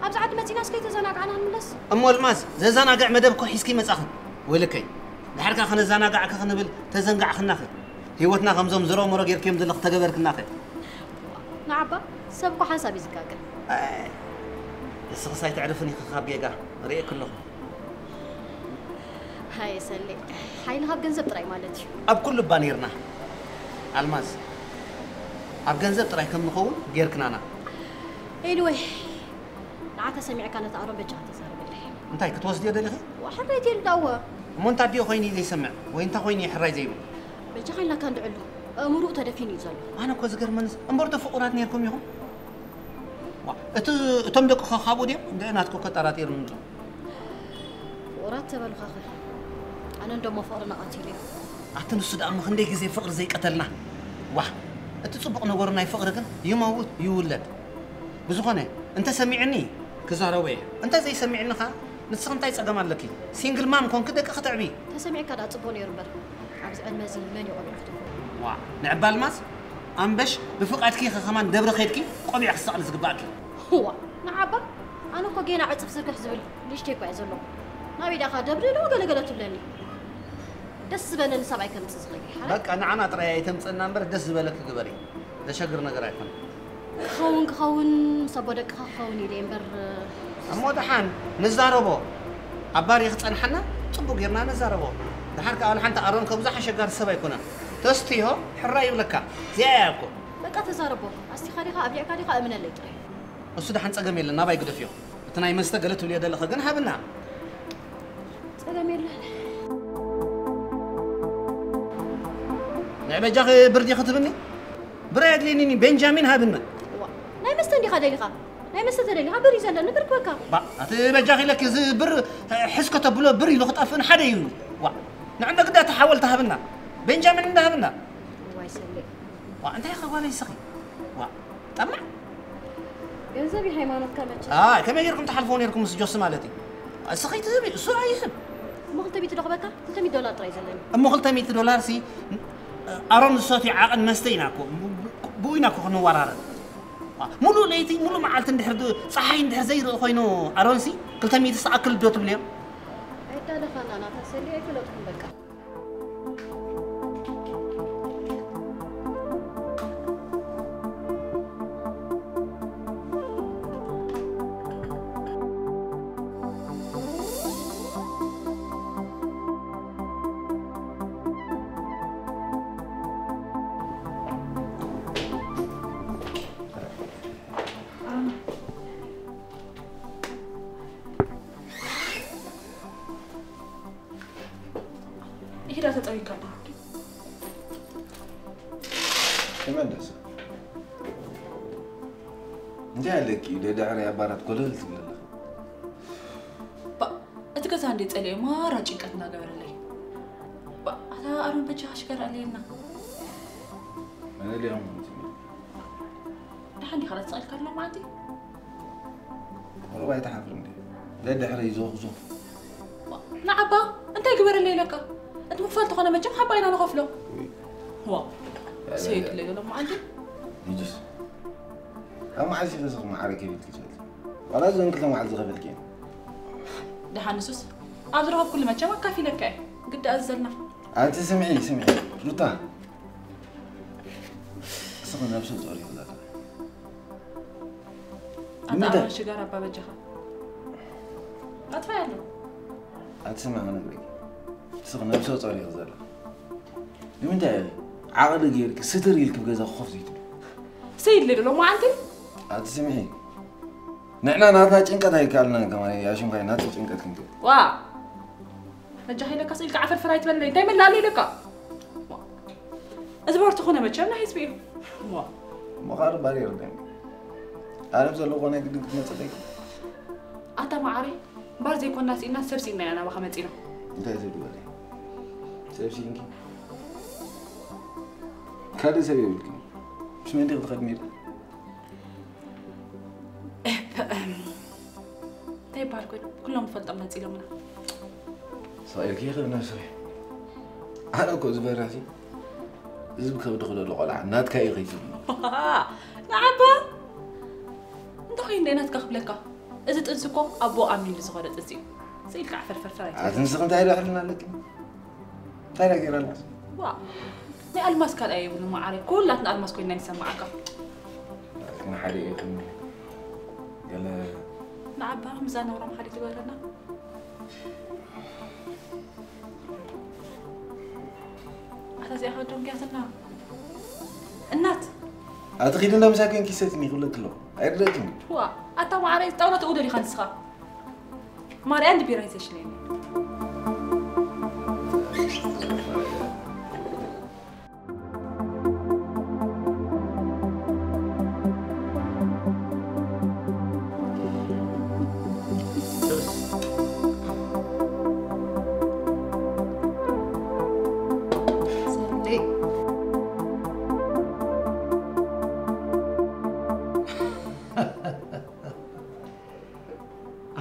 ኣብዚ ዓዲ መፂናስ ከይተዘናጋዕና ንመለስ። እሞ ኣልማዝ ዘዘናግዕ መደብ እኮ ሒዝኪ መፃኺ። ወይለከይ ድሓርካ ከነዘናጋዕኪ ክንብል ተዘንጋዕክናኺ። ህይወትና ከምዞም ዝሮ ምሮ ጌርክዮም ዘለኺ ተገበርክናኺ። ንዓባ ሰብ እኮ ሓንሳብ እዩ ዝጋገ። ኣይ፣ ንስኽስ ኣይተዕርፍን ኢኺ ካብ ጌጋ፣ ርእየኪ ኣለኹ። ሃየ ሰሌ፣ ሓይሊ ካብ ገንዘብ ጥራይ ማለት እዩ። ኣብ ኩሉ እባ ነይርና ኣልማዝ፣ ኣብ ገንዘብ ጥራይ ከም ንኸውን ጌርክናና። ኤኒወይ፣ ንዓኻ ሰሚዕካ ነታ ኣሮን በጃኻ ተዛረበለይ። እንታይ ክትወስድዮ ደሊኺ? ዋሕረይት የልዳወ። እሞ እንታይ ድዮ ኮይኑ እዩ ዘይሰምዕ ወይ እንታይ ኮይኑ እዩ ሕራይ ዘይብል? በጃኻ ኢልናካ እንድዕሉ፣ ኣእምሮኡ ተደፊኑ እዩ ዘሎ። ኣነ እኮ ዝገርመንስ እምበርዶ ፍቑራት ነይርኩም ኢኹም? ዋ፣ እቲ እቶም ደቅኻ ካብኡ ድዮም? እንድዒ ናትኩ እኮ ጠራጢሩኒ ኣሎ። ፍቑራት ተበልኻኸ? ኣነ እንደሞ ፍቕርና ቀቲሉ እዩ። ኣቲ ንሱ ደኣ እሞ ክንደይ ግዜ ፍቕሪ ዘይቀተልና? ዋ፣ እቲ ጽቡቕ ነገሩ ናይ ፍቕሪ ግን ይመውት ይውለድ። ብዝኾነ እንተ ሰሚዕኒ ክዛረቦ እየ፣ እንተ ዘይሰሚዕኒ ኸኣ ንስኺ እንታይ ጸገም ኣለኪ? ሲንግል ማም ኮንኪ ደቂ ክተዕብዪ። ተሰሚዕካ ደኣ ጽቡቕ ነይሩ እምበር ኣብዚ ዕድመ እዚ መን እዩ ቆቢዕ ክትብሎ? ዋእ ንዕባ ኣልማዝ ኣምበሽ ብፍቓድኪ ኢኺ ከማን ደብሪ ኸይድኪ ቆቢዕ ክትሰቕሊ ዝግባእኪ። ዋእ ንዓባ ኣነ እኮ ጌና ዕጽፍ ዝርግሕ ዝብል ንእሽተይ እኳ እየ ዘለኹ። ናበይ ደኣ ኢኻ ደብሪ ዶ ገለገለ ትብለኒ? ደስ ዝበለኒ ሰብኣይ ከምጽእ ዝኽእል እየ ሓራይ። በቃ ንዓና ጥራይ ኣይተምጽእና እምበር ደስ ዝበለኪ ግበሪ። ዘሸግር ነገር ኣይኮነን። ክኸውን ክኸውን ምስ ኣቦ ደቅኻ ክኸውን ኢለ እየ እምበር። እሞ ደሓን ንዛረቦ። ኣብ ባሪ ክጸንሓና ጽቡቕ ጌርና ንዛረቦ። ደሓር ከኣ ወላ ሓንቲ ኣሮን ከምዚ ኣሸጋሪ ሰብ ኣይኮነን። ተስትዮ ሕራይ ይብለካ። እዚኣ እያ እኮ። በቃ ተዛረቦ። ኣስቲኻ ዲኻ ኣብሊዕካ ዲኻ እመነለይ ጥራይ። እሱ ደሓን ጸገም የለን ናባይ ግደፍዮ። እቲ ናይ መስተ ገለ ትብልዮ ዘለኺ ግን ሃብና። ጸገም የለን። ንዕበጃኺ ብር ዲኺ ትብኒ? ብር ኣየድልየኒን እዩ፣ ቤንጃሚን ሃብኒ። ዋ፣ ናይ መስተ እንዲኻ ደሊኻ? ናይ መስተ ተደሊኻ ብር እዩ ዘለኒ፣ ብር ክበካ። ባ፣ ኣቲ በጃኺ ኢለኪ፣ እዚ ብር ሕዝ ከተብሎ ብር ኢሉ ክጠፍእን ሓደ እዩ። ዋ፣ ንዕነ ግዳ እቲ ሓወልቲ ሃብና፣ ቤንጃሚን እንዳ ሃብና። ዋይ ሰሌ። ዋ፣ እንታይ ኢኻ ጓለይ እስኺ? ዋ፣ ጠማዕ። ገንዘብ እዩ ሃይማኖትካ መቸስ። ኣይ፣ ከመይ ጌርኩም ትሓልፍዎ ኔርኩም ምስ ጆሲ ማለት እዩ? እስኺ ትህቢ፣ እሱ ኣይህብ። እሞ ክልተ ሚእቲ ዶ ክበካ? ክልተ ሚእቲ ዶላር ጥራይ እዩ ዘለኒ። እሞ ክልተ ሚእቲ ዶላር ሲ ኣሮን ዝሰትዮ ዓቐን መስተ ኢና እኮ። ብኡ ኢና እኮ ክንወራረድ። ዋ፣ ሙሉእ ለይቲ፣ ሙሉእ መዓልቲ እንድሕር ድ-፣ ጸሓይ እንድሕር ዘይርኢ ኮይኑ ኣሮን ሲ ክልተ ሚእቲ ዝኣክል ዶ ትብልዮ? ኣይዳለኻና ናታ ሰሊ ኣይፈለጥኩን በቃ። ይሄዳ ተጠዊካ ተመለሰ። እንታይ ኣለኪ? ደድሕሪ ኣባላት ኮለል ትብሊ ኣለኺ። ባ፣ እቲ ገዛ እንዴ ጸሊኤ ማራ ጭንቀት እናገበረለይ። ባ፣ ኣታ ኣሮን በጃኻ ሽጋራ ኣለየልና። መን ልኦም ትብሊ? ደሓን ዲኻ? ረሳዕልካ ኣሎ መዓልቲ? ቁሩብ ኣይትሓፍርን ድዩ? ደድሕረይ ዞኽ ዞኽ። ንዓባ እንታይ ግበረለይ ኢለካ? እቲ ምኽፋል ተኾነ መቸም ሓባ ኢና ንኸፍሎ። ዋ፣ ሰይድ ለይ ሎም መዓልቲ። ንጅስ። ካብ መዓስ ኢኺ ስኽ መዓረ ከይብልኪ ትፈልጢ? ዋላ እዘን ክልተ መዓልቲ ዝኸፈልኪ እየን። ደሓን ንሱስ ኣብ ዝረኸብኩሉ መቸም ኣካፊለካ እየ። ግዲ ኣዝዘልና። ኣንቲ ስምዒ፣ ስምዒ፣ ሩታ። እስኺ ነብሰ ጾር ይብላታ። ኣታ ኣሮን ሽጋራ ኣባ በጃኻ ኣጥፋይ ኣሎ። ኣትስማዕ ክነግረኪ። እስኺ ነብሰ ጾር ኢኺ ዘለኺ። ንምንታይ ኢኺ ዓቕሊ ጌርኪ ስትር ኢልኪ ኣብ ገዛኺ ኮፍ ዘይትብሊ? ሰይድለይ ዶ ሎማዓንቲ? ኣቲ ስምዒ። ንሕና ናትና ጭንቀት ኣይከኣልናን ከማን ኣሽምካይ ናትኪ ጭንቀት ክንክእል። ዋእ! በጃኻ ኢለካ ስኢልካ ዓፈርፈር ኣይትበለለይ። እንታይ መላለ ኢለካ? እዚ ባር ተኾነ መቸም ናይ ህዝቢ እዩ። ዋእ! እሞ ኻልእ ባር የርደኒ። ኣነ ብዘለዎ ናይ ግድን ክትመጽእ ኣለኪ። ኣታ መዓረይ፣ ባር ዘይኮንና ስኢልና ሰብ ስኢልና ኢና ናባኻ መጺና። እንታይ ትብሊ በሊ? ሰብ ስኢንኪ? ካልእ ሰብ የብልኪ። ምስ መን ዲኺ ትኸዲ ነይርኪ? እንታይ ይበሃል ኮይኑ? ኩሎም ንፈልጦም መጺሎምና። ስቕ ኢልኪ ይኽእል ነብሰይ። ኣነ እኮ ዝበራሲ እዚ ብከብዲ ክደሎ ቆልዓ ናትካ እዩ ከይትብሎ። ንዓባ እንተኾይኑ እንደ ናትካ ክብለካ። እዚ ጥንሲ እኮ ኣቦ ኣሚንሉ ዝኾነ ጥንሲ እዩ። ስኢልካ ዓፈርፈርፈር ኣይትበል። ኣቲ ንስኺ እንታይ ዶ ሕልና ኣለኪ? እንታይ ዳ ገይራ ኣልማዝ? ዋ፣ ናይ ኣልማዝ ካልኣይ የብሉ መዓረይ። ኩላትና ኣልማዝ ኮይንና ንሰማዓካ። ግን ሓደ ኢኽን ገለ ንዓባ ምዛ ነውሮም ሓሊት ይበረና። ኣታ እዚኣ ከ ደንግያትና። እናት ኣቲ ኺዲ እንዳ ምሳይ ኮንኪ ሰትኒ ክብለኪ ኣለኹ። ኣይርደእክን። ዋ፣ ኣታ ማዕረ ጣውላ ተኡ ደሊኻ ንስኻ። ማርያ እንዲ ቢራ ይዘሽለኒ።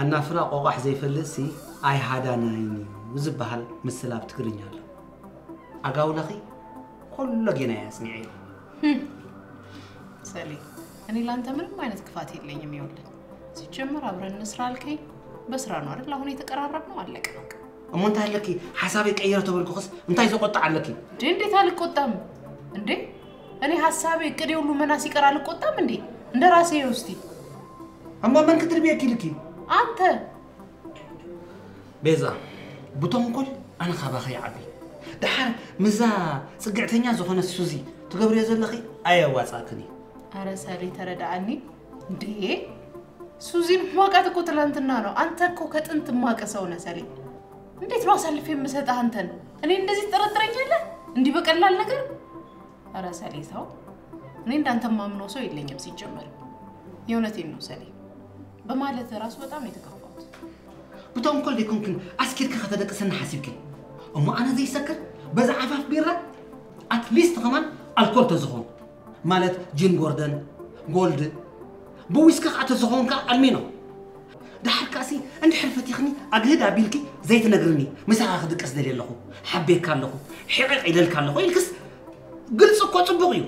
ኣናፍራ ቆቋሕ ዘይፈልጥሲ ኣይሃዳናይን እዩ ዝበሃል ምስላ ኣብ ትግርኛ ኣሎ። ኣጋውላኺ ኮሎ ጌና እየ ኣጽኒዐዮ። ሰሌ፣ እኔ ላንተ ምንም አይነት ክፋት የለኝም። ይኸውልህ ሲጀመር አብረን እንስራ አልከኝ፣ በስራ ነው አይደል አሁን የተቀራረብነው? አለቀ በቃ። እሞ እንታይ ኣለኪ? ሓሳበይ ቀይረ ተበልኩኽስ እንታይ ዘቆጣዕ ኣለኪ? እንዴ እንዴት አልቆጣም እንዴ? እኔ ሀሳቤ እቅዴ ሁሉ መና ሲቀር አልቆጣም እንዴ? እንደ ራሴ ውስቲ እሞ መን ክትርብየኪ ኢልኪ? አንተ ቤዛ፣ ብተንኮል ኣነ ካባኺ ይዓቢ። ደሓር ምዛ ጽግዕተኛ ዝኾነት ሱዚ ትገብርዮ ዘለኺ ኣየዋጻእክን እዩ። ኣረ ሰሌ ተረዳኣኒ እንዴ። ሱዚን ማቃት እኮ ትላንትና ነው። አንተ እኮ ከጥንት ማቀ ሰው ነህ ሰሌ። እንዴት ነው አሳልፌ የምሰጥህ አንተን? እኔ እንደዚህ ትጠረጥረኛለህ? እንዲህ በቀላል ነገር? ኧረ ሰሌ ተው። እኔ እንዳንተ ማምነው ሰው የለኝም ሲጀመር። የእውነቴን ነው ሰሌ። በማለት ራሱ በጣም ነው የተከፋሁት። ብተንኮል ደይኮንክን ኣስኪርኪ ከተደቅሰኒ ሓሲብክን እሞ ኣነ ዘይሰክር በዛ ዓፋፍ ቢራ ኣትሊስት ከማን ኣልኮል ተዝኾን ማለት ጂን ጎርደን ጎልድ ብዊስኪ ከዓ ተዝኾን ከዓ ኣልሚኖ ደሓር ከኣሲ እንድሕር ፈቲኽኒ ኣግህድ ኣቢልኪ ዘይትነግርኒ ምሳኻ ክድቅስ ደልየ ኣለኹ ሓቤካ ኣለኹ ሕቕቕ ኢለልካ ኣለኹ ኢልክስ ግልፂ እኮ ፅቡቕ እዩ።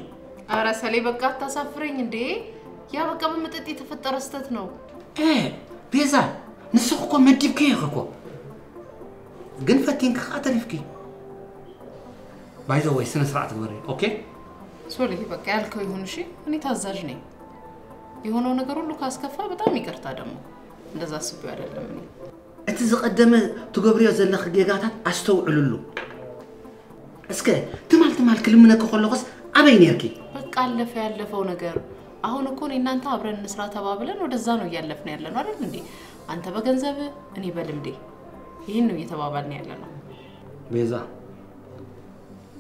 ኧረ ሰሌ በቃ አታሳፍረኝ እንዴ። ያ በቃ በመጠጥ የተፈጠረ ስተት ነው። እ ቤዛ ንስኺ እኮ መዲብክዮ ኢኺ እኮ ግን ፈቲንኪ ከዓ ተሪፍኪ። ባይ ዘ ወይ ስነ ስርዓት ግበሪ ኦኬ። ሶሊ በቃ ያልከው ይሁን እሺ። እኔ ታዛዥ ነኝ። የሆነው ነገር ሁሉ ካስከፋ በጣም ይቅርታ ደግሞ እንደዛ አስቤው አይደለም እኔ። እቲ ዝቐደመ ትገብርዮ ዘለኺ ጌጋታት ኣስተውዕልሉ። እስከ ትማል ትማል ክልምነኪ ከለኹስ ኣበይ ኔርኪ? በቃ አለፈ ያለፈው ነገር። አሁን እኮ እኔ እናንተ አብረን እንስራ ተባብለን ወደዛ ነው እያለፍን ያለነው አይደል እንዴ? አንተ በገንዘብ እኔ በልምዴ ይህን ነው እየተባባልን ያለነው። ቤዛ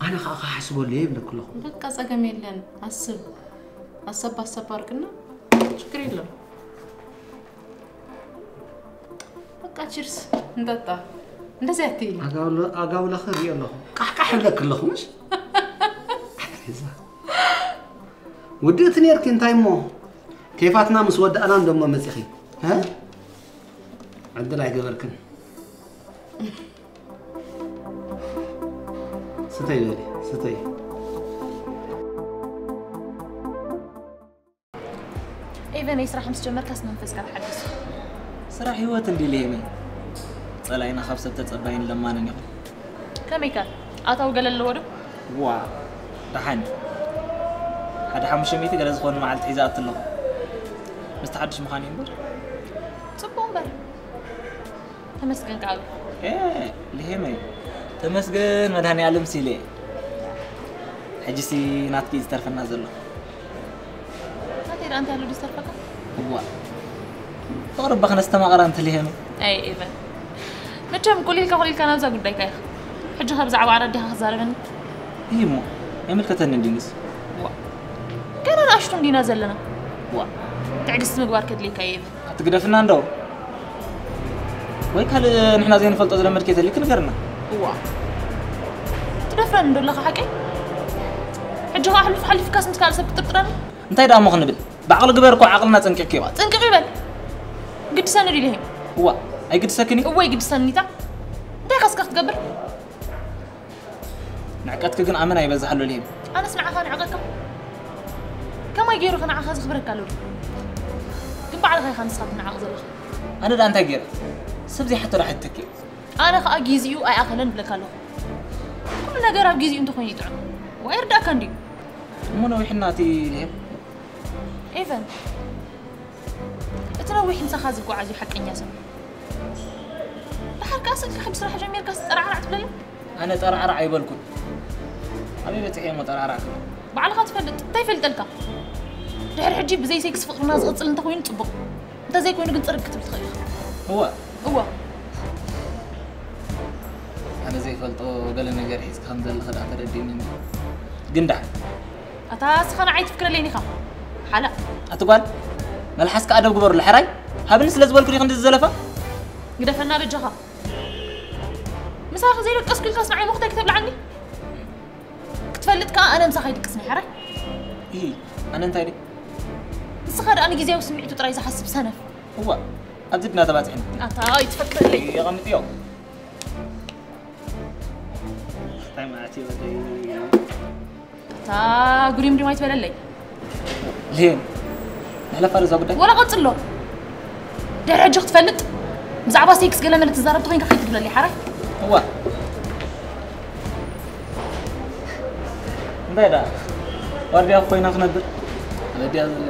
ኣነ ከዓ ክሓስበሉ እየ ይብለኪ ኣለኹ። በቃ ጸገም የለን አስብ አሰብ አሰብ አርግና ችግር የለም። በቃ ቺርስ እንጠጣ። እንደዚህ አትይኝ። ኣጋውለ- ኣጋውለኺ ሪኦ ኣለኹ ቃሕቃሕ ይብለኪ ኣለኹ ምሽ ኣታ ቤዛ ውድእቲ ነርኪ እንታይ እሞ ኬፋትና ምስ ወዳእና እንደሞ መፂኺ እ? ዕድል ኣይገበርክን ስተይ በሊ ስተይ ኤቨነይ ስራሕ ምስ ጀመርካስ መንፈስካ ተሓዲሱ። ስራሕ ህይወት እንዲ ልሄመይ ጸላኢና ካብ ሰብ ተጸባይን ለማንን ይኹን። ከመይ ከ ኣታዊ ገለ ኣለዎ ዶ? ዋ ደሓን ሓደ ሓሙሽተ ሚእቲ ገለ ዝኾኑ መዓልቲ ሒዛኣት ኣለኹ። ምስቲ ሓድሽ ምዃን እዩ እምበር። ጽቡቕ እምበር ተመስገን ከኣ። ኤ ልሄመይ ተመስገን መድሃኒኣለም ሲለ ሕጂሲ ናትኪ እዩ ዝተርፈና ዘሎ። ናተይ ደኣ እንታይ ኣሎ ድዩ ዝተርፈካ? እዋ ፍቕሪ እባ ክነስተማቕራ እንተልሄመይ። ኣይ ኤቨን መቸም ቁሊልካ ቁሊልካ ናብዛ ጉዳይካ ኢኻ። ሕጂ ከ ብዛዕባ ዓራት ዲኻ ክትዛረበኒ? እዩ እሞ ኣይምልከተኒ እንድዩ ንስ። ዋ ገና ንኣሽቱ እንዲና ዘለና። ዋ ትዕግስቲ ምግባር ከድልየካ እዩ ኤቨን። ኣትግደፍና እንዶ ወይ ካልእ ንሕና ዘይንፈልጦ ዝለመድክዮ ተልዩ ክንገርና። እዋ ትደፍረኒ እንዶ ኣለኻ ሓቀይ? ሕጂ ኸዓ ሕሉፍ ሓሊፍካስ ምስ ካልእ ሰብ ትጥርጥረኒ? እንታይ ደኣ እሞ ክንብል ብዓቕሊ ግበር እኮ ዓቕልና ጸንቂቕክዮ። ጽንቅቕ ይበል ግድሰኒ ድዩ ልሄም? እዋ ኣይግድሰክን እዩ። እወ ይግድሰኒ እታ እንታይ ካስካ ክትገብር? ንዕቀትኪ ግን ኣመና ይበዝሕ ኣሎ ልሂም። ኣነስ ንዓኻ ንዕቐካ ከማይ ገይሩ ከ ንዓኻ ዘኽብረካ ኣሎ ድዩ? ግን ባዕልኻ ኢኻ ንስኻ ትንዓቕ ዘለኻ። ኣነ ደኣ እንታይ ገይረ? ሰብ ዘይሓቶ ደኣ ሕተኪ። ኣነ ኸኣ ጊዚኡ ኣይኣኸለን እብለካ ኣለኹ። ኩሉ ነገር ኣብ ጊዚኡ እንተኾይኑ ይጥዕም። ዋይ ይርዳእካ እንድዩ። እሞ ነዊሕና እቲ ልሂም። ኤቨን እቲ ነዊሕ ምሳኻ ዝጓዓዝ እዩ ሓቀኛ ሰብ። ደሓር ከኣ ስልክኻ ብስራሕ ጀሚርካ ጠራዕራዕ ትብለሉ? ኣነ ጠራዕራዕ ኣይበልኩን። ኣበይ በጺሐ እሞ ጠራዕራዕ ክብል? ባዕልኻ ትፈልጥ፣ እንታይ ይፈልጠልካ? ድሕሪ ሕጂ ብዘይ ሴክስ ፍቕርና ዝቕጽል እንተኾይኑ ጽቡቕ። እንተዘይኮይኑ ግን ጽርግ ክትብል ትኽእል ኢኻ። እወ። እወ። ኣነ ዘይፈልጦ ገለ ነገር ሒዝካ ከም ዘለኻ ደኣ ተረዲእኒ። ግን ደሓን። ኣታ እስኻ ንዓይ ትፍክረለይን ኢኻ። ሓላ። ኣቲ ጓል፣ መልሓስካ ኣደብ ግበርሉ፣ ሕራይ? ሃብኒ ስለ ዝበልኩ ዲኺ ክንዲ ዝዘለፋ? ግደፈና በጃኻ። ምሳኺ ዘይደቀስኩ ኢልካስ ንዓይ ሞኽታይ ክተብልዓኒ? ክትፈልጥ ከኣ ኣነ ምሳኻ ይድቅስኒ፣ ሕራይ? ኢሂ፣ ኣነ እንታይ ድየ? ንስኻ ደኣ ንግዜያዊ ስምዒቱ ጥራይ ዝሓስብ ሰነፍ። እዋ፣ ኣብዚ ድና ተባጺሕና። ኣታ ኣይትፈክረለይ። የቐምጥዮ። እንታይ ማለት እዩ ወደይ? ኣታ ጉሪም ድም ኣይትበለለይ። ሌን፣ ንሕለፋ ዶ እዛ ጉዳይ? ወላ ቀጽሎ። ድሕሪ ሕጂ ክትፈልጥ፣ ብዛዕባ ሴክስ ገለ መለ ትዛረብ ተኾይንካ ከይትግለለይ፣ ሓራይ? እዋ። እንታይ ደኣ? ዋርድያ ኮይና ክነብር? ወድያ ዘለ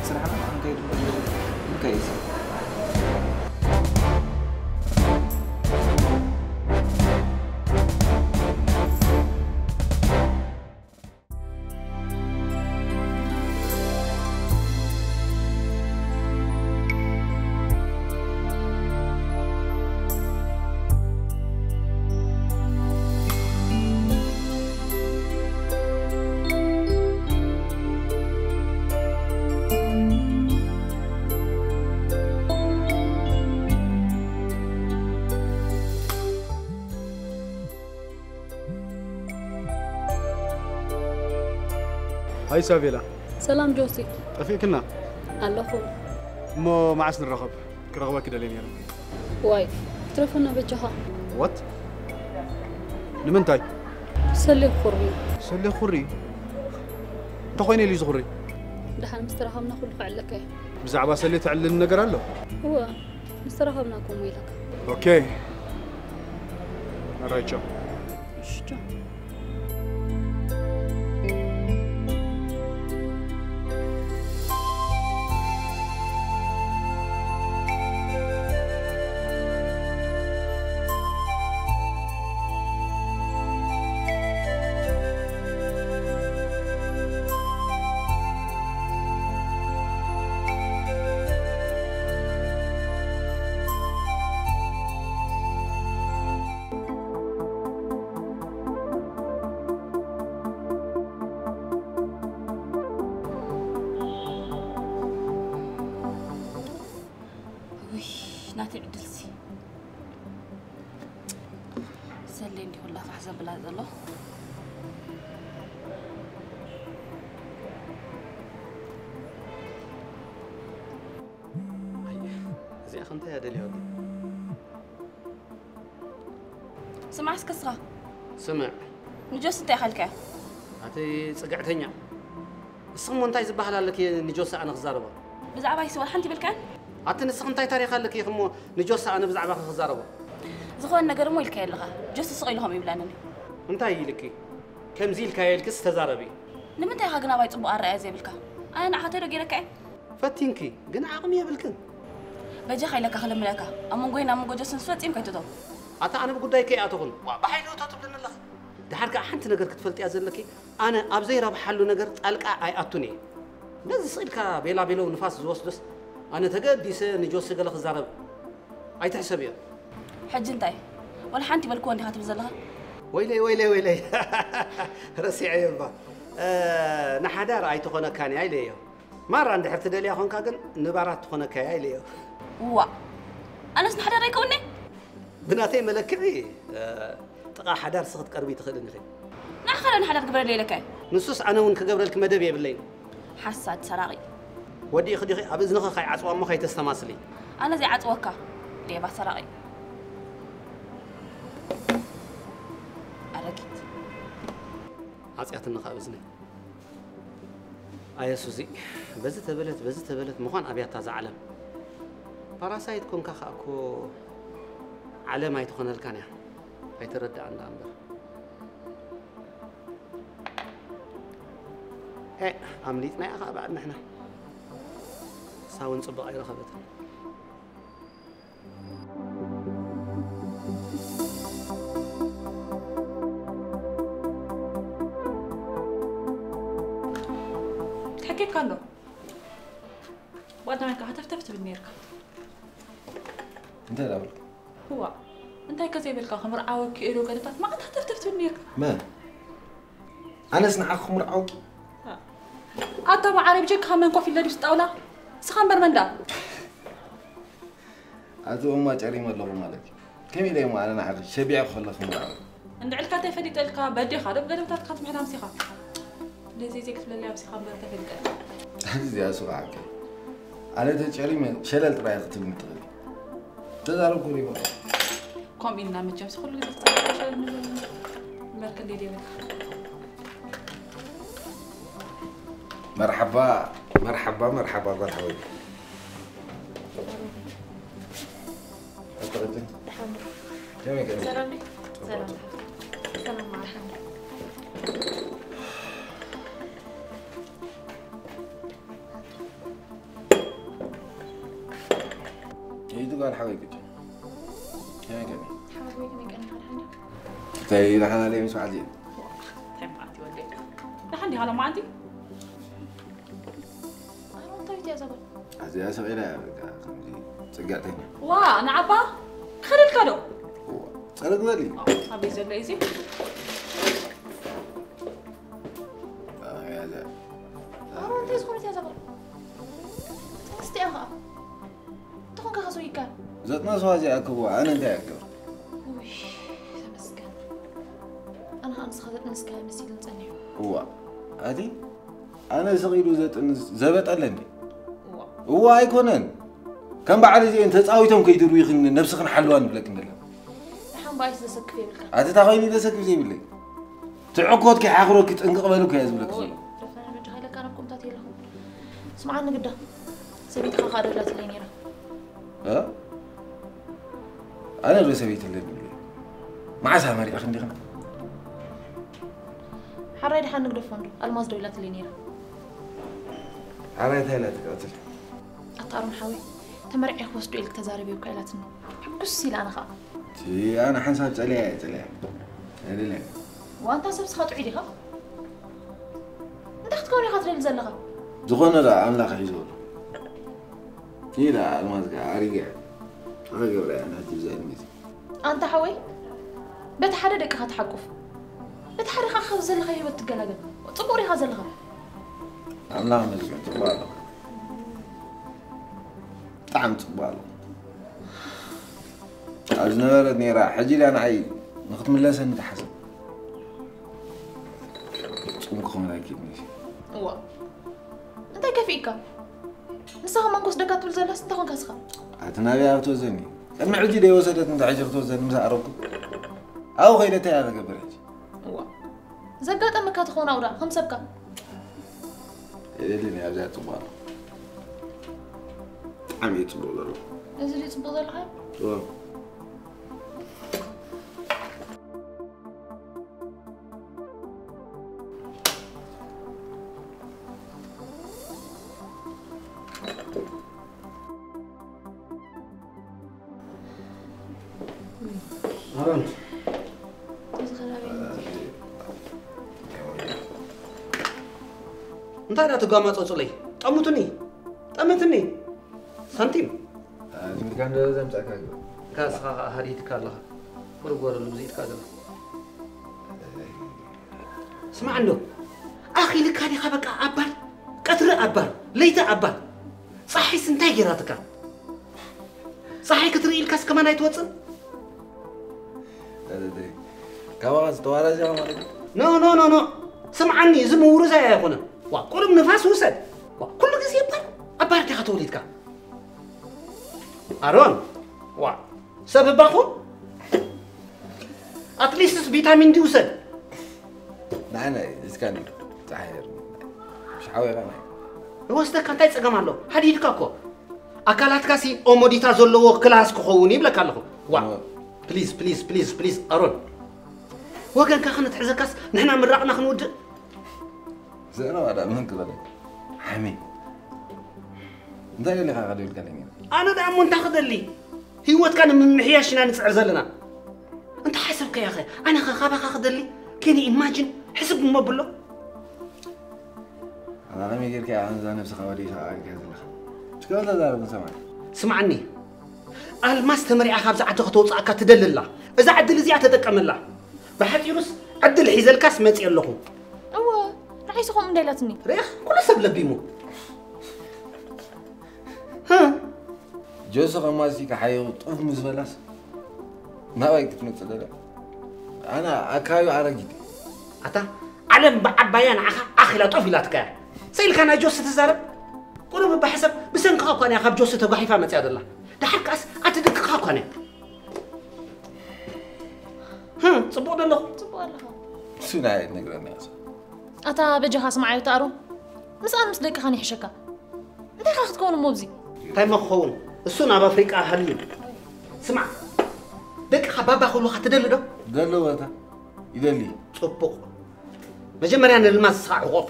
ስራሕና ክንከይድ ንከይድ። ሃይ ሳቬላ። ሰላም ጆሲ። ጠፊእክና? ኣለኹ። እሞ መዓስ ንራኸብ? ክረኽበኪ ደልየ ነይረ። ዋይ፣ ክትረፈና በጃኻ። ዋት? ንምንታይ? ሰሌ ኩሪ። ሰሌ ኩሪ? እንታይ ኮይነ ኢሉ ዝኹሪ? ደሓን ምስ ተራኸብና ኩሉ ክዕለካ እየ። ብዛዕባ ሰሌ ተዕልኒ ነገር ኣሎ? እወ፣ ምስ ተራኸብና ከምኡ ኢለካ። ኦኬ። ኣራይ፣ ቻው። እሺ፣ ቻው። ውይ፣ ናተይ ዕድልሲ። ሰሌ እንዲኹ ላፋሕ ዘብላ ዘሎ። ኣየ፣ እዚኣ ከ እንታይ እያ ደልያ ወዲ? ስማዕ እስከ እስኻ። ስምዕ። ንጆስ እንታይ ኢኻ ኢልካዮ? ኣቲ ጽግዕተኛ። እስኺ እሞ እንታይ ዝበሃል ኣለኪ ንጆስ ኣነ ክዛረቦ? ብዛዕባይሲ ዋላ ሓንቲ ይበልካዮ? ኣቲ ንስኺ እንታይ ታሪኽ ኣለኪ ኢኺ እሞ ንጆስ ኣነ ብዛዕባኺ ክዛረቦ? ዝኾነ ነገር እሞ ኢልካዮ ኣለኻ። ጆስ ስቕ ኢሉ ከምኡ ይብለኒ። እንታይ ኢልኪ? ከምዚ ኢልካዮ ኢልክስ ተዛረቢ። ንምንታይ ኢኻ ግን ኣባይ ጽቡቕ ኣረኣእያ ዘይብልካ? ኣነ ንዓኻ እንታይ ዶ ገይረካ እየ? ፈቲንኪ፣ ግን ዓቕሚ የብልክን። በጃኻ ኢለካ ክልምነካ፣ ኣብ መንጎይን ኣብ መንጎ ጆስንስ ፈጺምካ ኣይትእቶ። ኣታ ኣነ ብጉዳይኪ ኣይኣተኹን። ዋ፣ ብሓይሊ እቶ ትብልኒ ኣለኺ። ደሓር ከኣ ሓንቲ ነገር ክትፈልጥያ ዘለኪ፣ ኣነ ኣብ ዘይረብሓሉ ነገር ጣልቃ ኣይኣቱን እየ። ነዚ ስቕ ኢልካ ቤላ ቤለው ንፋስ ዝወስዶስ፣ ኣነ ተገዲሰ ንጆሲ ገለ ክዛረብ ኣይትሕሰብዮ። ሕጂ እንታይ? ወላ ሓንቲ በልክዎ እንዲኻ ትብል ዘለኻ? ወይለይ፣ ወይለይ፣ ወይለይ። ረሲዐዮ እባ። እ፣ ንሓዳር ኣይትኾነካን እያ ኢለዮ። ማራ እንድሕር ትደልያ ኾንካ ግን ንባራት ትኾነካ እያ ኢለዮ። ዋእ! ኣነስ ንሓዳር ኣይከውን'የ? ብናተይ መለክዒ፣ እ፣ ጥቓ ሓዳር ንስኺ ክትቀርቢ ትኽእልን ኢኺ። ንዓኻ ዶ ንሓዳር ግበረለይ ኢለካ እየ? ንሱስ ኣነ እውን ክገብረልኪ መደብ የብለይን። ሓሳድ ሰራቒ። ወዲእኺ ዲኺ ኣብ እዝንኺ ከይዓጽዋ እሞ ከይተስተማስሊ። ኣነ ዘይዓጽወካ ሌባ ሰራቒ። ኣረጊት። ዓጽያትኒ ካብ እዝነይ። ኣየ ሱዚ፣ በዚ ተበለት፣ በዚ ተበለት ምዃን ኣብያታ እዛ ዓለም። ፓራሳይት ኮንካ ከኣ እኮ ዓለም ኣይትኾነልካን እያ። ኣይተረድኣን ደኣ እምበር። ኣምሊጥናያ ከዓ በዓል ንሕና። ንሳ እውን ፅቡቕ ኣይረኸበትን። ተሐኪካ ኣሎ። ብቐዳማይ ከዓ ተፍተፍ ትብል ነርካ። እንታይ ዳብል? እዋ እንታይ ከዘይበልካ ክምርዓወኪ ኢሉ ገለታት ማዕንታ ተፍተፍ ትብል ነርካ። መን? ኣነስ ንዓኺ ክምርዓወኪ? ኣታ መዓረይ ብጀካ መን ኮፍ ኢለ ድዩ ጣውላ? ስኻ እምበር መን ዳ? ኣቲ ኦማ ጨሪመ ኣለኹ ማለት እዩ። ከመይ ኢለ እሞ ኣነ ንዓኺ ሸቢዐ ከለኹ ምርዓው? እንድዕልካ እንታይ ፈሊጠልካ በዴኻ ዶ ብገለምታትካ ትምሕዳም ሲኻ። ለዘይ ዘይ ክትብለለይ ኣብሲኻ እምበር እንታይ ፈሊጠልካ። እዚኣ ሱቕ ሓቂ። ኣነ ተጨሪመ ሸለል ጥራይ ክትብልኒ ትኽእሊ። ተዛረብኩ ሪባ። ከምኡ ኢልና መቸምሲ ኩሉ ግዜ ክትዛረብ ሸለል ንብል። እምበር ክንደይ ደይበልካ። መርሓባ መርሓባ መርሓባ ጓል ሓወይ። ኣተቐጭን ደሓን ዶ? ከመይ ከመይ? ሰላም ዶ? ሰላም ሰላም። ደሓን ዶ? ይቱ ጓል ሓወይ ቅጭን ከመይ ከመይ? ሓወይ ከመይ ቀኒኻ? ደሓን ዶ? እንታይ ደሓን ኣለይ ምስ በዓል ዜን? እንታይ መዓልቲ ወደይ? ደሓን ዲኻ ሎማዓንቲ? ኣነ እንታይ እያ ዘበል? ኣዚኣ ሰቒላ እያ በቃ ከምዚ ጽግዕተኛ። ዋ ንዓባ ክኸደልካ ዶ? ጸረግ በሊ። ኣበይ ዘሎ እዩ እዚ? ኣያ ዘ- ኣረ እንታይ ዝኾነት እያ ዘበል? ጥንስቲ እያ ኸዓ። እንተኾንካ ከስው ይካል። ዘጥነስዋ እዚኣ ክብዋ ኣነ እንታይ ኣክብር? ውይ ተመስገን። ኣነ ኸዓ ንስኻ ዘጥነስካ መሲሉን ጸኒሑ። እዋ ኣቲ ኣነ ስቕ ኢሉ ዘጥንስ ዘበጠለኒ። እዋ ኣይኮነን። ከም በዓል እዚአን ተጻዊቶም ከይድርብይኽን ነብስኽን ሓልዋ ንብለክን ዘለና። ደሓን በኣይስ ዘሰክፍ የብልካ። ኣቲ እንታይ ኮይኑ ዘሰክፍ ዘይብለይ? ትዕኮት ከይሓኽረኪ ጥንቅቕ በልኩ እያ ዝብለኪ ዘሎ። ረፍና ንመጃ ሃይለካ ናብ ቁምታት የለኹም። ስምዓኒ ግዳ ሰበይትኻ ኸዓ ደላትለይ ነይራ። እ? ኣነ ዶ ሰበይቲ ኣለኒ ብለይ? መዓስ ኣመሪዕኽን ዲኽን? ሓራይ ደሓን ንግደፎ እንዶ ኣልማዝ ደዊላትለይ ነይራ። ሓራይ እንታይ ኢላ ትቀትል? ኣታ ኣሮን ሓወይ ተመርዕየ ክወስዶ ኢልክ ተዛረብዮ እኳ ኢላትኒ። ሕጉስ ኢለ ኣነ ኸዓ። እቲ ኣነ ሓንሳብ ጸልያ እየ ጸልያ። ኣይደልያን። ዋንታ ሰብ ስኻ ጥዑይ ዲኻ? እንታይ ክትከውን ኢኻ ትደሊ ዘለኻ? ዝኾነ ደኣ ኣምላኽ ሒዝዎ ኣሎ። ኢላ ኣልማዝ ከኣ ኣሪጋ እያ። ኣኸገብራ እያ ናቲ ብዛ ዕድመቲ። ኣንታ ሓወይ በቲ ሓደ ደቅኻ ትሓቁፍ በቲ ሓደ ኸዓ ካብ ዘለኻ ህይወት ትገላገል። ጽቡቕ ዲኻ ዘለኻ? ኣምላኽ መስገን ጽቡቕ ኣለኹ። ብጣዕሚ ጽቡቕ ኣለኹ። ኣብ ዝነበረት ነይራ ሕጂ ኢላ ንዓይ ንኽትምለሰኒ ትሓስብ። ጽምኩ ክመን ኣይክድኒ። እዋ እንታይ ከፊእካ? ንስኻ ማን ክወስደካ ትብል ዘለስ እንታይ ኾንካ ስኻ? ኣቲ ናበይ ኣብ ትወስደኒ? ቅድሚ ሕጂ ደይወሰደት እንታይ ሕጂ ክትወስደኒ ምስ ኣረኩ? ኣብኡ ኸይደ እንታይ እያ ተገብር ሕጂ? እዋ ዘጋጠመካ ትኸውን ኣውዳ ከም ሰብካ የለኒ ኣብዚኣ ጽቡቕ ኣሎ። ብጣዕሚ እዩ ጽቡቕ ዘሎ። እዚ ድዩ ጽቡቕ ዘለኻ? እዋ ኣሮን እንታይ ዳ ትጓማጸጹለይ? ጠሙትኒ ጠምትኒ ሳንቲም ዝምልካ እንደ ዘምጻካ ግባ። እንካ ንስኻ ከዓ ሃዲድካ ኣለኻ። ቁሩብ ወረሉ ብዚእትካ ዘሎ ስማዕ እንዶ ኣኺልካ ዲኻ በቃ ኣባል ቀትሪ ኣባል ለይቲ ኣባል ፀሓይስ እንታይ ጌራትካ ፀሓይ ክትርኢ ኢልካስ ከማን ኣይትወፅን ካባኻ ዝተዋረዘ ማለት እዩ። ኖ ኖ ኖ ኖ ስምዓኒ እዚ ምውርዛይ ኣይኮነን ዋ ቁሩብ ንፋስ ውሰድ ዋ ኩሉ ግዜ እባ ኣባር ዲኻ ተወሊድካ ኣሮን ዋ ሰብ እባ ኹን ኣትሊስትስ ቪታሚን ዲ ውሰድ ንዓና እስካ ንዱ ፀሓይ ርኒ ምሽ ሓወይኻ ናይ ይወስደካ እንታይ ፀገም ኣሎ ሃዲድካ እኮ ኣካላትካ ሲ ኦሞዲታ ዘለዎ ክላስ ክኸውን ይብለካ ኣለኹ ዋ ፕሊዝ ፕሊዝ ፕሊዝ ፕሊዝ ኣሮን ወገንካ ክንትሕዘካስ ንሕና ምራቕና ክንውድእ ዘረባ ደኣ መን ክበለካ? ሓሚ። እንታይ ደሊኻ ከ ደልካለኝ? ኣነ ደኣ እሞ እንታይ ክደሊ? ህይወትካ ንምምሕያሽ ኢና ንጽዕር ዘለና። እንታይ ሓሰብካዮ ኸ? ኣነ ኸ ካባኻ ክደሊ? Can you imagine? ሕስብ እሞ ብሎ። ኣታ ከመይ ጌርካ ኢኻ ነዛ ነብስኻ ወዲእካ ኣዕሪካ ዘለኻ? እስከ ተዛረብ ንሰማዕ። ስምዓኒ፣ ኣልማዝ ተመሪዓ ካብዛ ዓዲ ከተውፅኣካ ትደሊ ኣላ። እዛ ዕድል እዚኣ ተጠቀመላ። ብሓፂሩስ ዕድል ሒዘልካስ መፂእ ኣለኹ። እወ፣ ንዓይሲ ከምኡ እንዳ ኢላትኒ። ርኢኽ? ኩሉ ሰብ ለቢሙ። ህ። ጆሲ ከማሲ ክሓይኹ ጡፍ ምስ በላስ ናባይ ክትመጽእ ደልያ? ኣነ ኣካባቢ ኣረጊት። ኣታ ዓለም ብዓባያ ንዓኻ ኣኺላ ጡፍ ኢላትካ እያ። ሰኢልካ ናይ ጆሲ ትዛረብ? ቁሩብ እባ ሕሰብ፣ ብሰንክኻ እኳ እያ ካብ ጆሲ ተጓሒፋ መጽያ ዘላ። ደሓር ከኣስ ኣቲ ደቅኻ እኳ እያ። ህ፣ ጽቡቕ ዶ ኣለኹ? ጽቡቕ ኣለኻ። እሱ ናይ ነግረኒ እያ። ኣታ በጃኻ ስምዓዮ ተኣሮ። ምስኣን ምስ ደቅኻን ይሕሸካ። እንታይ ኢኻ ክትከውን እሞ ኣብዚ? እንታይ እሞ ክኸውን? እሱ ናብ ኣፍሪቃ ሃልዩ። ስማዕ፣ ደቅኻ ባባ ክብሉኻ ትደሊ ዶ? ደለዎ ኣታ። ይደሊ። ጽቡቕ። መጀመርያ ንልማዝ ንስኻ ዕቆፋ።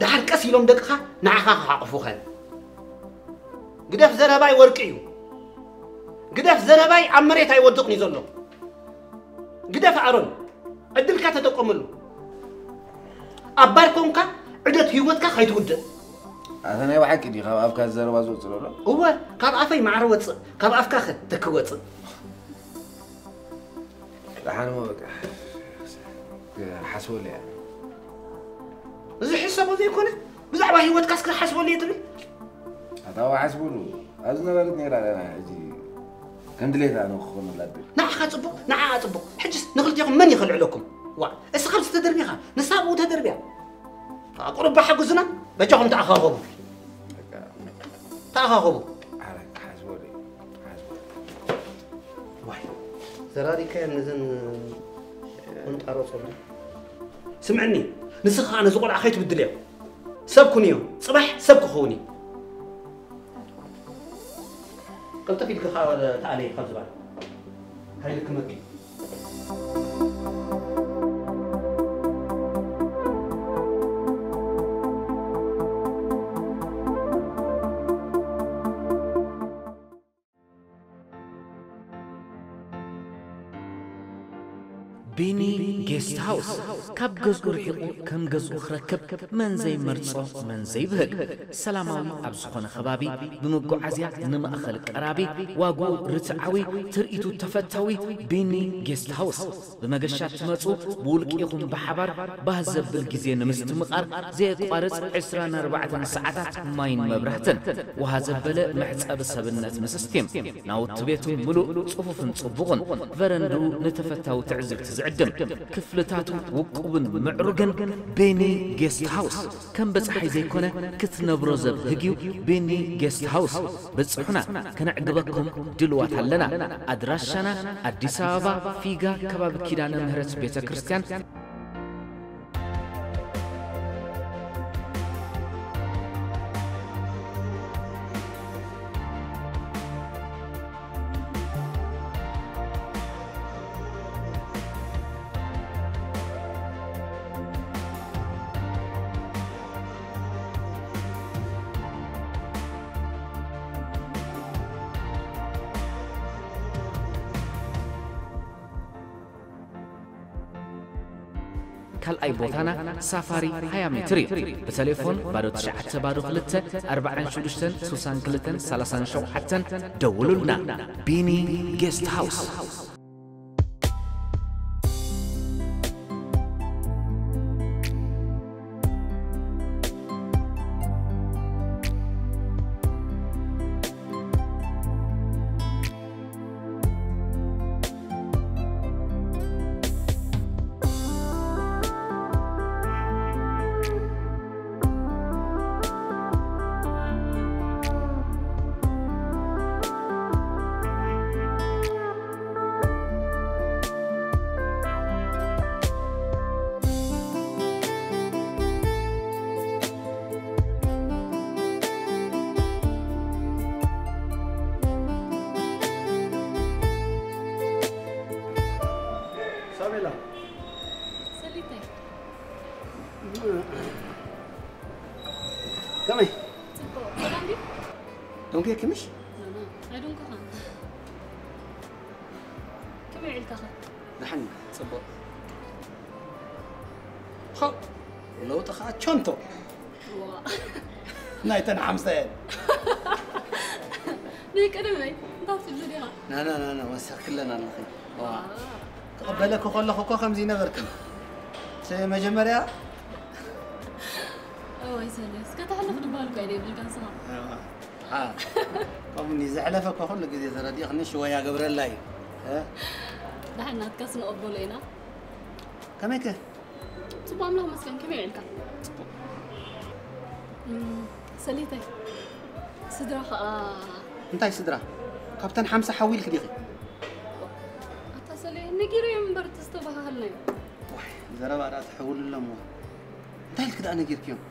ደሓር ቀስ ኢሎም ደቅኻ ንዓኻ ክሓቑፉኻ እዮም። ግደፍ ዘረባይ ወርቂ እዩ። ግደፍ ዘረባይ ኣብ መሬት ኣይወድቕን እዩ ዘሎ። ግደፍ ኣሮን። ዕድልካ ተጠቀመሉ። ኣብ ባር ኮንካ ዕደት ህይወትካ ከይትውድእ። ኣታ ናይ ብሓቂ ድዩ ካብ ኣፍካ ዘረባ ዝወጽእ ዘሎ? እወ፣ ካብ ኣፈይ ማዕረ ወጽእ፣ ካብ ኣፍካ ከ ተክወጽእ። ደሓን እሞ በቃ። ክሓስበሉ እያ። እዚ ሕሰቦ ዘይኮነ፣ ብዛዕባ ህይወትካስ ክሓስበሉ እየ ትብል? ኣታ ሓስበሉ። ኣብ ዝነበረት ነይራ ደኣ ሕጂ ከም ድሌታ ንክኾነላ ድል። ንዓኻ ጽቡቕ፣ ንዓኣ ጽቡቕ። ሕጅስ ንኽልቴኹም መን ይኸልዕለኩም? ዋ፣ እስኻ ኣብዚ ተደርቢኻ፣ ንሳ ኣብኡ ተደርብያ። ኣቁርባ ሓጉዝና፣ በጃኹም ተኣኻኸቡ። በቃ። ተኣኻኸቡ። ኣረ፣ ሓስቦ ደይ፣ ሓስቦ። ዋይ፣ ዘራሪካየን ነዘን ቆንጣሮ ጸጉሪ። ስምዕኒ፣ ንስኻ ነዚ ቆልዓ ከይትብድልዮ። ሰብ ኩንዮ፣ ጽባሕ ሰብ ክኸውን እዩ። ቅልጥፍ ኢልኪ ኸዓ ወደ ተኣለይ ካብ ዝባን። ሃይልክመኪ። ቢኒ ጌስት ሃውስ፣ ካብ ገዝኡ ርሒቑ ከም ገዝኡ ክረክብ መን ዘይመርጾ መን ዘይብህግ። ሰላማዊ ኣብ ዝኾነ ከባቢ፣ ብመጓዓዝያ ንማእኸል ቀራቢ፣ ዋግኡ ርትዓዊ፣ ትርኢቱ ተፈታዊ። ቢኒ ጌስት ሃውስ። ብመገሻ ትመጹ፣ ብውልቂ ይኹን ብሓባር ባህ ዘብል ግዜ ንምስትምቓር ዘየቋርጽ ዕስራን ኣርባዕተን ሰዓታት ማይን መብራህትን፣ ውሃ ዘበለ መሕጸቢ ሰብነት ምስ ስቲም፣ ናውቲ ቤቱ ምሉእ ጽፉፍን ጽቡቕን፣ ቨረንድኡ ንተፈታዊ ትዕዝብቲ ዝዕድም፣ ክፍልታቱ ውቁብን ምዕሩግን። ቤኒ ጌስት ሃውስ። ከም በጻሓይ ዘይኮነ ክትነብሮ ዘብህግ እዩ። ቤኒ ጌስት ሃውስ። በጽሑና፣ ከነዕግበኩም ድልዋት ኣለና። ኣድራሻና ኣዲስ ኣበባ ፊጋ ከባቢ ኪዳነ ምህረት ቤተ ክርስቲያን። ካልኣይ ቦታና ሳፋሪ ሃያ ሜትር እዩ። ብቴሌፎን ባዶ ትሽዓተ ባዶ ክልተ ኣርባዓን ሽዱሽተን ስሳን ክልተን ሰላሳን ሸውዓተን ደውሉልና። ቢኒ ጌስት ሃውስ። ኦኬ ክምሽ ኣይዶንኩኻ። ከመይ ውዒልካ ኸ? ደሓን ጽቡቕ። ኸው ለውጢ ኸዓ ቸንቶ ዋ ናይተን ሓምሳ እየን። ናይ ቀደመይ እንታይ ትብሉ ዲኻ? ናና ናና ወሰኽክለን ኣለኺ። ዋ ክቕበለኪ ከለኹ እኮ ከምዚ ነበርክን። ስ- መጀመርያ እዋይ ሰለ እስከ ተሕልፍ ድባል እኳ ይደብልካ ንስኻ። ከምኒ ዘሕለፈ እኮ ኩሉ ግዜ ተረዲእኽኒ ሽወያ ገብረላ እዩ። እ? ደሓን ናትካስ ንቐበሎ ኢና። ከመይ ከ? ጽቡቕ ኣምላኽ መስገን ከመይ ውዒልካ? እም፣ ሰሌተይ ስድራ ኸኣ እንታይ ስድራ? ካብተን ሓምሳ ሓዊልክ ዲኺ? ኣታ ሰሌ ነጊረዮም እምበር እቲ ዝተባሃሃልናዮ። ዋይ ዘረባ ደኣ ትሕውልሎም እሞ እንታይ ኢልክ ደኣ ነጊርክዮም?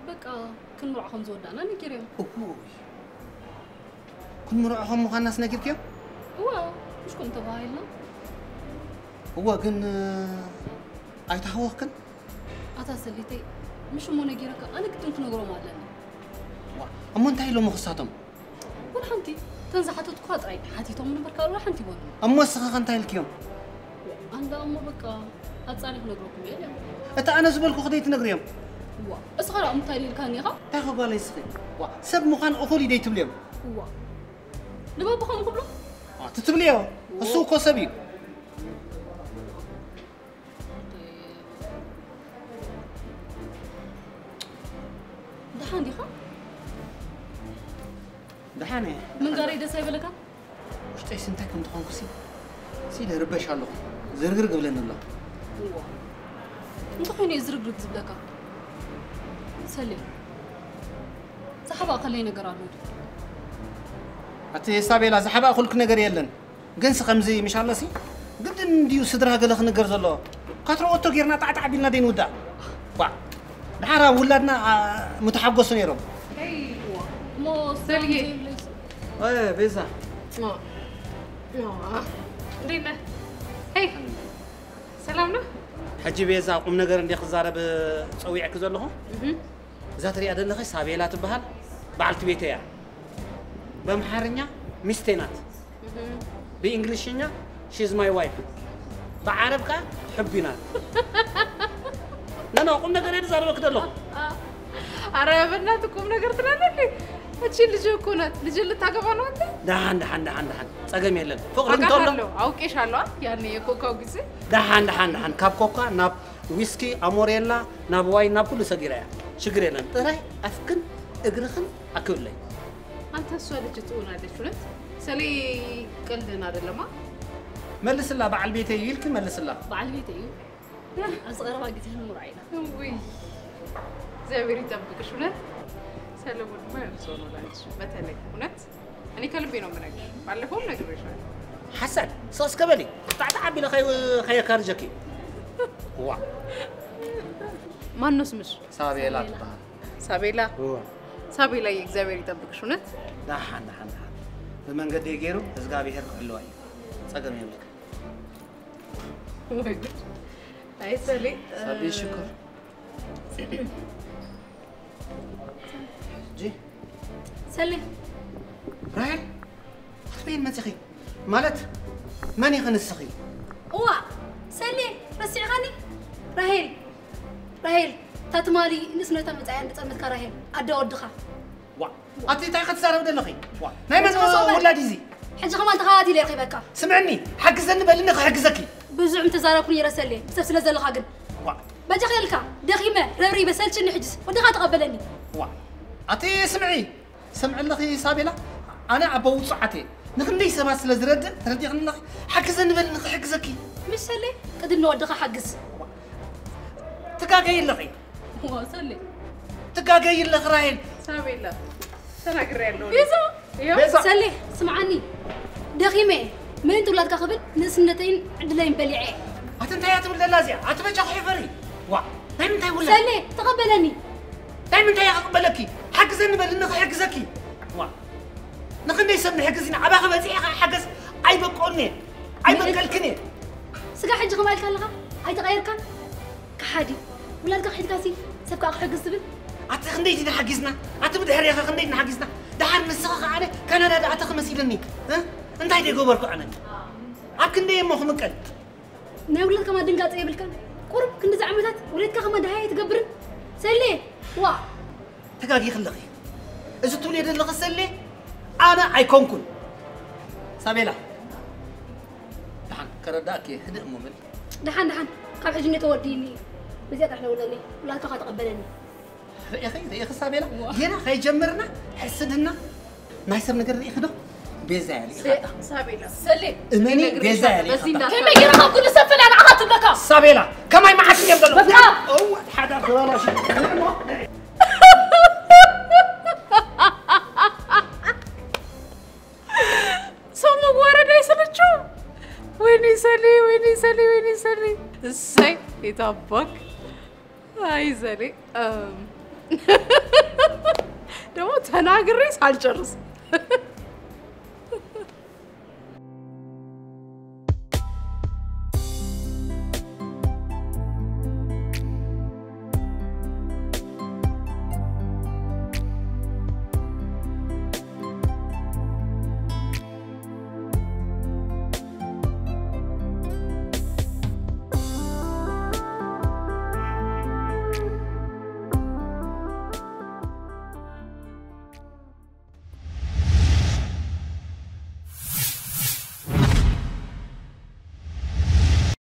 በቃ ክንምርዖ ከም ዝወዳእና ነጊረዮም። እኩይ ክንምርዖ ከም ምዃንናስ ነጊርክዮም? እዋ ምሽ ኮም ተባሂልና። እወ ግን ኣይተሃወኽክን? ኣታ ሰሌተይ ምሽ እሞ ነጊረካ ኣነ ግድን ክነግሮም ኣለኒ። ዋ፣ እሞ እንታይ ኢሎም ክሳቶም? ወላ ሓንቲ እተን ዝሓተትኳ ጥራይ ሓቲቶም እምበር ካልእ ወላ ሓንቲ ይበሉ። እሞ እስኺ ከ እንታይ ኢልክዮም? ኣንዳ እሞ በቃ ኣጻሪ ክነግረኩም እየ ኢለ። እቲ ኣነ ዝበልኩ ክደይ ትነግርዮም? ዋ እስኻ ደኣ እንታይ ኢልካኒ ኢኻ? እንታይ ኸጓለይ እስኺ? ዋ፣ ሰብ ምዃን እኹል እዩ ደይ ትብልዮም? ዋ ንባባ ከምኡ ክብሎ? ዋ፣ ትትብልዮ? እሱ እኮ ሰብ እዩ። ደሓን ዲኻ? ደሓን እየ። ምንጋረይ ደስ ኣይበለካ? ውሽጠይ ስንታይ ከም ዝኾንኩ ሲ ሲለ ርበሽ ኣለኹ። ዝርግርግ እብለኒ ኣሎ። እዋ እንታይ ኮይኑ እዩ ዝርግርግ ዝብለካ? ሰሌ ዝሓባእከለይ ነገር ኣሎ ድዩ? ኣቲ ሳቤላ ዝሓባእኩልክ ነገር የለን። ግንስ ከምዚ ምሽ ኣሎሲ ግድን እንድዩ ስድራ ገለ ክንገር ዘለዎ። ካትሮ ወቶ ጌርና ጣዕጣዕ ቢልና ደይንውዳእ። ዋ ድሓር ኣብ ውላድና ምተሓጎሱ ነይሮም። እሞ ሰልዬ ዘይብለይ እ፣ ቤዛ እንዴት ነህ? ሄይ ሰላም ነው? ሕጂ ቤዛ ቁም ነገር እንደ ክዛረብ ጸዊዕክ ዘለኹ። እዛ ትሪኣ ዘለኺ ሳቤላ ትበሃል በዓልቲ ቤተይ እያ። በምሓርኛ ሚስቴ ናት። ብእንግሊሽኛ she's my wife፣ ብዓረብ ከኣ ትሕቢ ናት። ነኖ ቁም ነገር እየ ዝዛረበክ ዘለኹ። አረ በእናትህ ቁም ነገር ትላለህ እንዴ? እቺ ልጅ እኮ ናት። ልጅ ልታገባ ነው አንተ? ደሓን ደሓን ደሓን ደሓን ጸገም የለን። ፍቕሪ እንተሎ አውቃለሁ፣ አውቄሻለሁ። አ? ያኔ የኮካው ጊዜ ደሓን ደሓን ደሓን ካብ ኮካ ናብ ዊስኪ ኣሞሬላ ናብ ዋይን ናብ ኩሉ ሰጊራ እያ። ሽግር የለን። ጥራይ ኣፍክን እግርኽን ኣክብለይ። አንተ እሷ ልጅ ትሆናለች። እውነት ሰሌ ቀልድን አይደለማ። መልስላ በዓል ቤተይ እዩ ኢልኪ መልስላ። በዓል ቤተይ እዩ። ኣብዚ ቀረባ ግዜ ክንምርዖ ኢና። ውይ እግዚአብሔር ይጠብቅሽ። እውነት ሰለሞን ማ ያብዛው ነው ላንቺ በተለይ እውነት እኔ ከልቤ ነው የምነግርሽ። ባለፈውም ነግሬሻለሁ። ሓሳድ ሰው እስከ በሊ ጣዕጣዕ ቢለ ከየካርጀኪ። ዋ ማን ነው ስምሽ? ሳቤላ ትበሃል። ሳቤላ ሳቤላ እግዚአብሔር ይጠብቅሽ። እውነት ደሓን ደሓን ደሓን ብመንገዲ ገይሩ እዝጋብሔር ክሕልዋ እዩ። ጸገም የብልክ። ወይ ጉድ። አይ ሰሌ ሳቢ ሽኮር ጂ ሰሌ ራሄል ኣትበይን መፂኺ ማለት መን ኢኺ ንስኺ? እዋ ሰሌ ረሲዕኻኒ? ራሄል ራሄል እታ ትማሊ ንእስነታ መፃእያ እንድፀመትካ ራሄል ኣደ ወድኻ ዋ ኣቲ እንታይ ክትዛረብ ዘለኺ? ዋ ናይ መን ውላድ እዚ? ሕጂ ከማን ተኻታቲለ ይረኺበካ። ስምዕኒ ሓግዘኒ በልኒ ክሕግዘኪ። ብዙሕ ምተዛረብኩ ነይረ ሰሌ ሰብ ስለ ዘለኻ ግን። ዋ በጃ ክልካ ደኺመ ረብሪበ ሰልችኒ ሕጅስ ወድኻ ተቐበለኒ። ዋ ኣቲ ስምዒ ሰምዒ ኣለኺ ሳቤላ ኣነ ኣቦ ውጹዓት እየ ንኽንደይ ሰባት ስለ ዝረድእ ተረዲእኽኒ ኣለኺ ሓግዘኒ በልኒ ክሕግዘኪ። ምሽ ሰሌ ቅድም ንወድኻ ሓግዝ። ትጋገይ ኣለኺ። ዋ ሰሌ ትጋገይ ኣለኺ ራሄል። ሳቤላ ተናግሬያለሁ። ቤዛ ይኸው ቤዛ። ሰሌ ስምዓኒ ደኺመ እየ ምእንቲ ውላድካ ክብል ንእስነተይን ዕድለይን በሊዐ እየ። ኣቲ እንታይ እያ ትብል ዘላ እዚኣ ኣቲ በጃኺ ሕፈሪ። ዋ ናይ ምንታይ ውላድ? ሰሌ ተቐበለኒ። ናይ ምንታይ እየ ክቕበለኪ? ሓግዘኒ በልኒ ክሕግዘኪ። ዋ ንኽንደይ ሰብ ንሕግዝ ኢና ኣባኺ በፂሐ ከዓ ሓገዝ ኣይበቆልኒ እየ ኣይበቀልክን እየ። ስጋ ሕጂ ከምኣ ኢልካ ኣለኻ ኣይተቐየርካን። ከሓዲ ውላድካ ክሒድካሲ ሰብ ከዓ ክሕግዝ ትብል። ኣቲ ክንደይ ዲና ሓጊዝና? ኣቲ ብድሕሪኻ ክንደይ ዲና ሓጊዝና? ደሓር ንስኻ ከኣ ኣነ ካናዳ ደኣ ኣተኺ መሲልኒ። እ? እንታይ ደይ ገበርኩ ኣነ? ኣብ ክንደይ እሞ ክምቀል? ናይ ውለድ ከማ ድንጋጸ የብልካን። ቁሩብ ክንድዚ ዓመታት ውለድካ ከማ ደሃይ ትገብርን። ሰሌ፣ ዋ። ተጋጊኺ ኣለኺ። እዚ ትብልዮ ዘለኺ ሰሌ ኣነ ኣይኮንኩን። ሳቤላ፣ ደሓን ከረዳእኪ ህድእ እሞ በሊ። ደሓን፣ ደሓን። ካብ ሕጂ እንዶ ተወዲኒ። በዚኣ ጥራሕ ደውለለይ። ውላድካ ከኣ ተቐበለኒ። ርኢኺ፣ ርኢኺ ሳቤላ፣ ዋ። ገና ከይጀመርና ሕስድና ናይ ሰብ ነገር ርኢኺ ዶ? ቤዛ እያ ልኢኻታ። ሳቤላ። ሰሌ፣ እመኒ፣ ነግሬሻለሁ፣ ቤዛ እያ በዚ ልኢኻታ። እንዳታ- ከመይ ገይርካ ኩሉ ሰብ ፈላ ንዓኻ ትብለካ? ሳቤላ፣ ከማይ መዓት እዮም ዘለዉ። በቃ። እወ፣ ሓዳር ተባላሽ። ሰው መዋረድ አይሰለችውም? ወይኔ ሰሌ፣ ወይኔ ሰሌ፣ ወይኔ ሰሌ። እሰይ፣ የታባክ። አይ ሰሌ። እም። ደግሞ ተናግሬ ሳልጨርስ።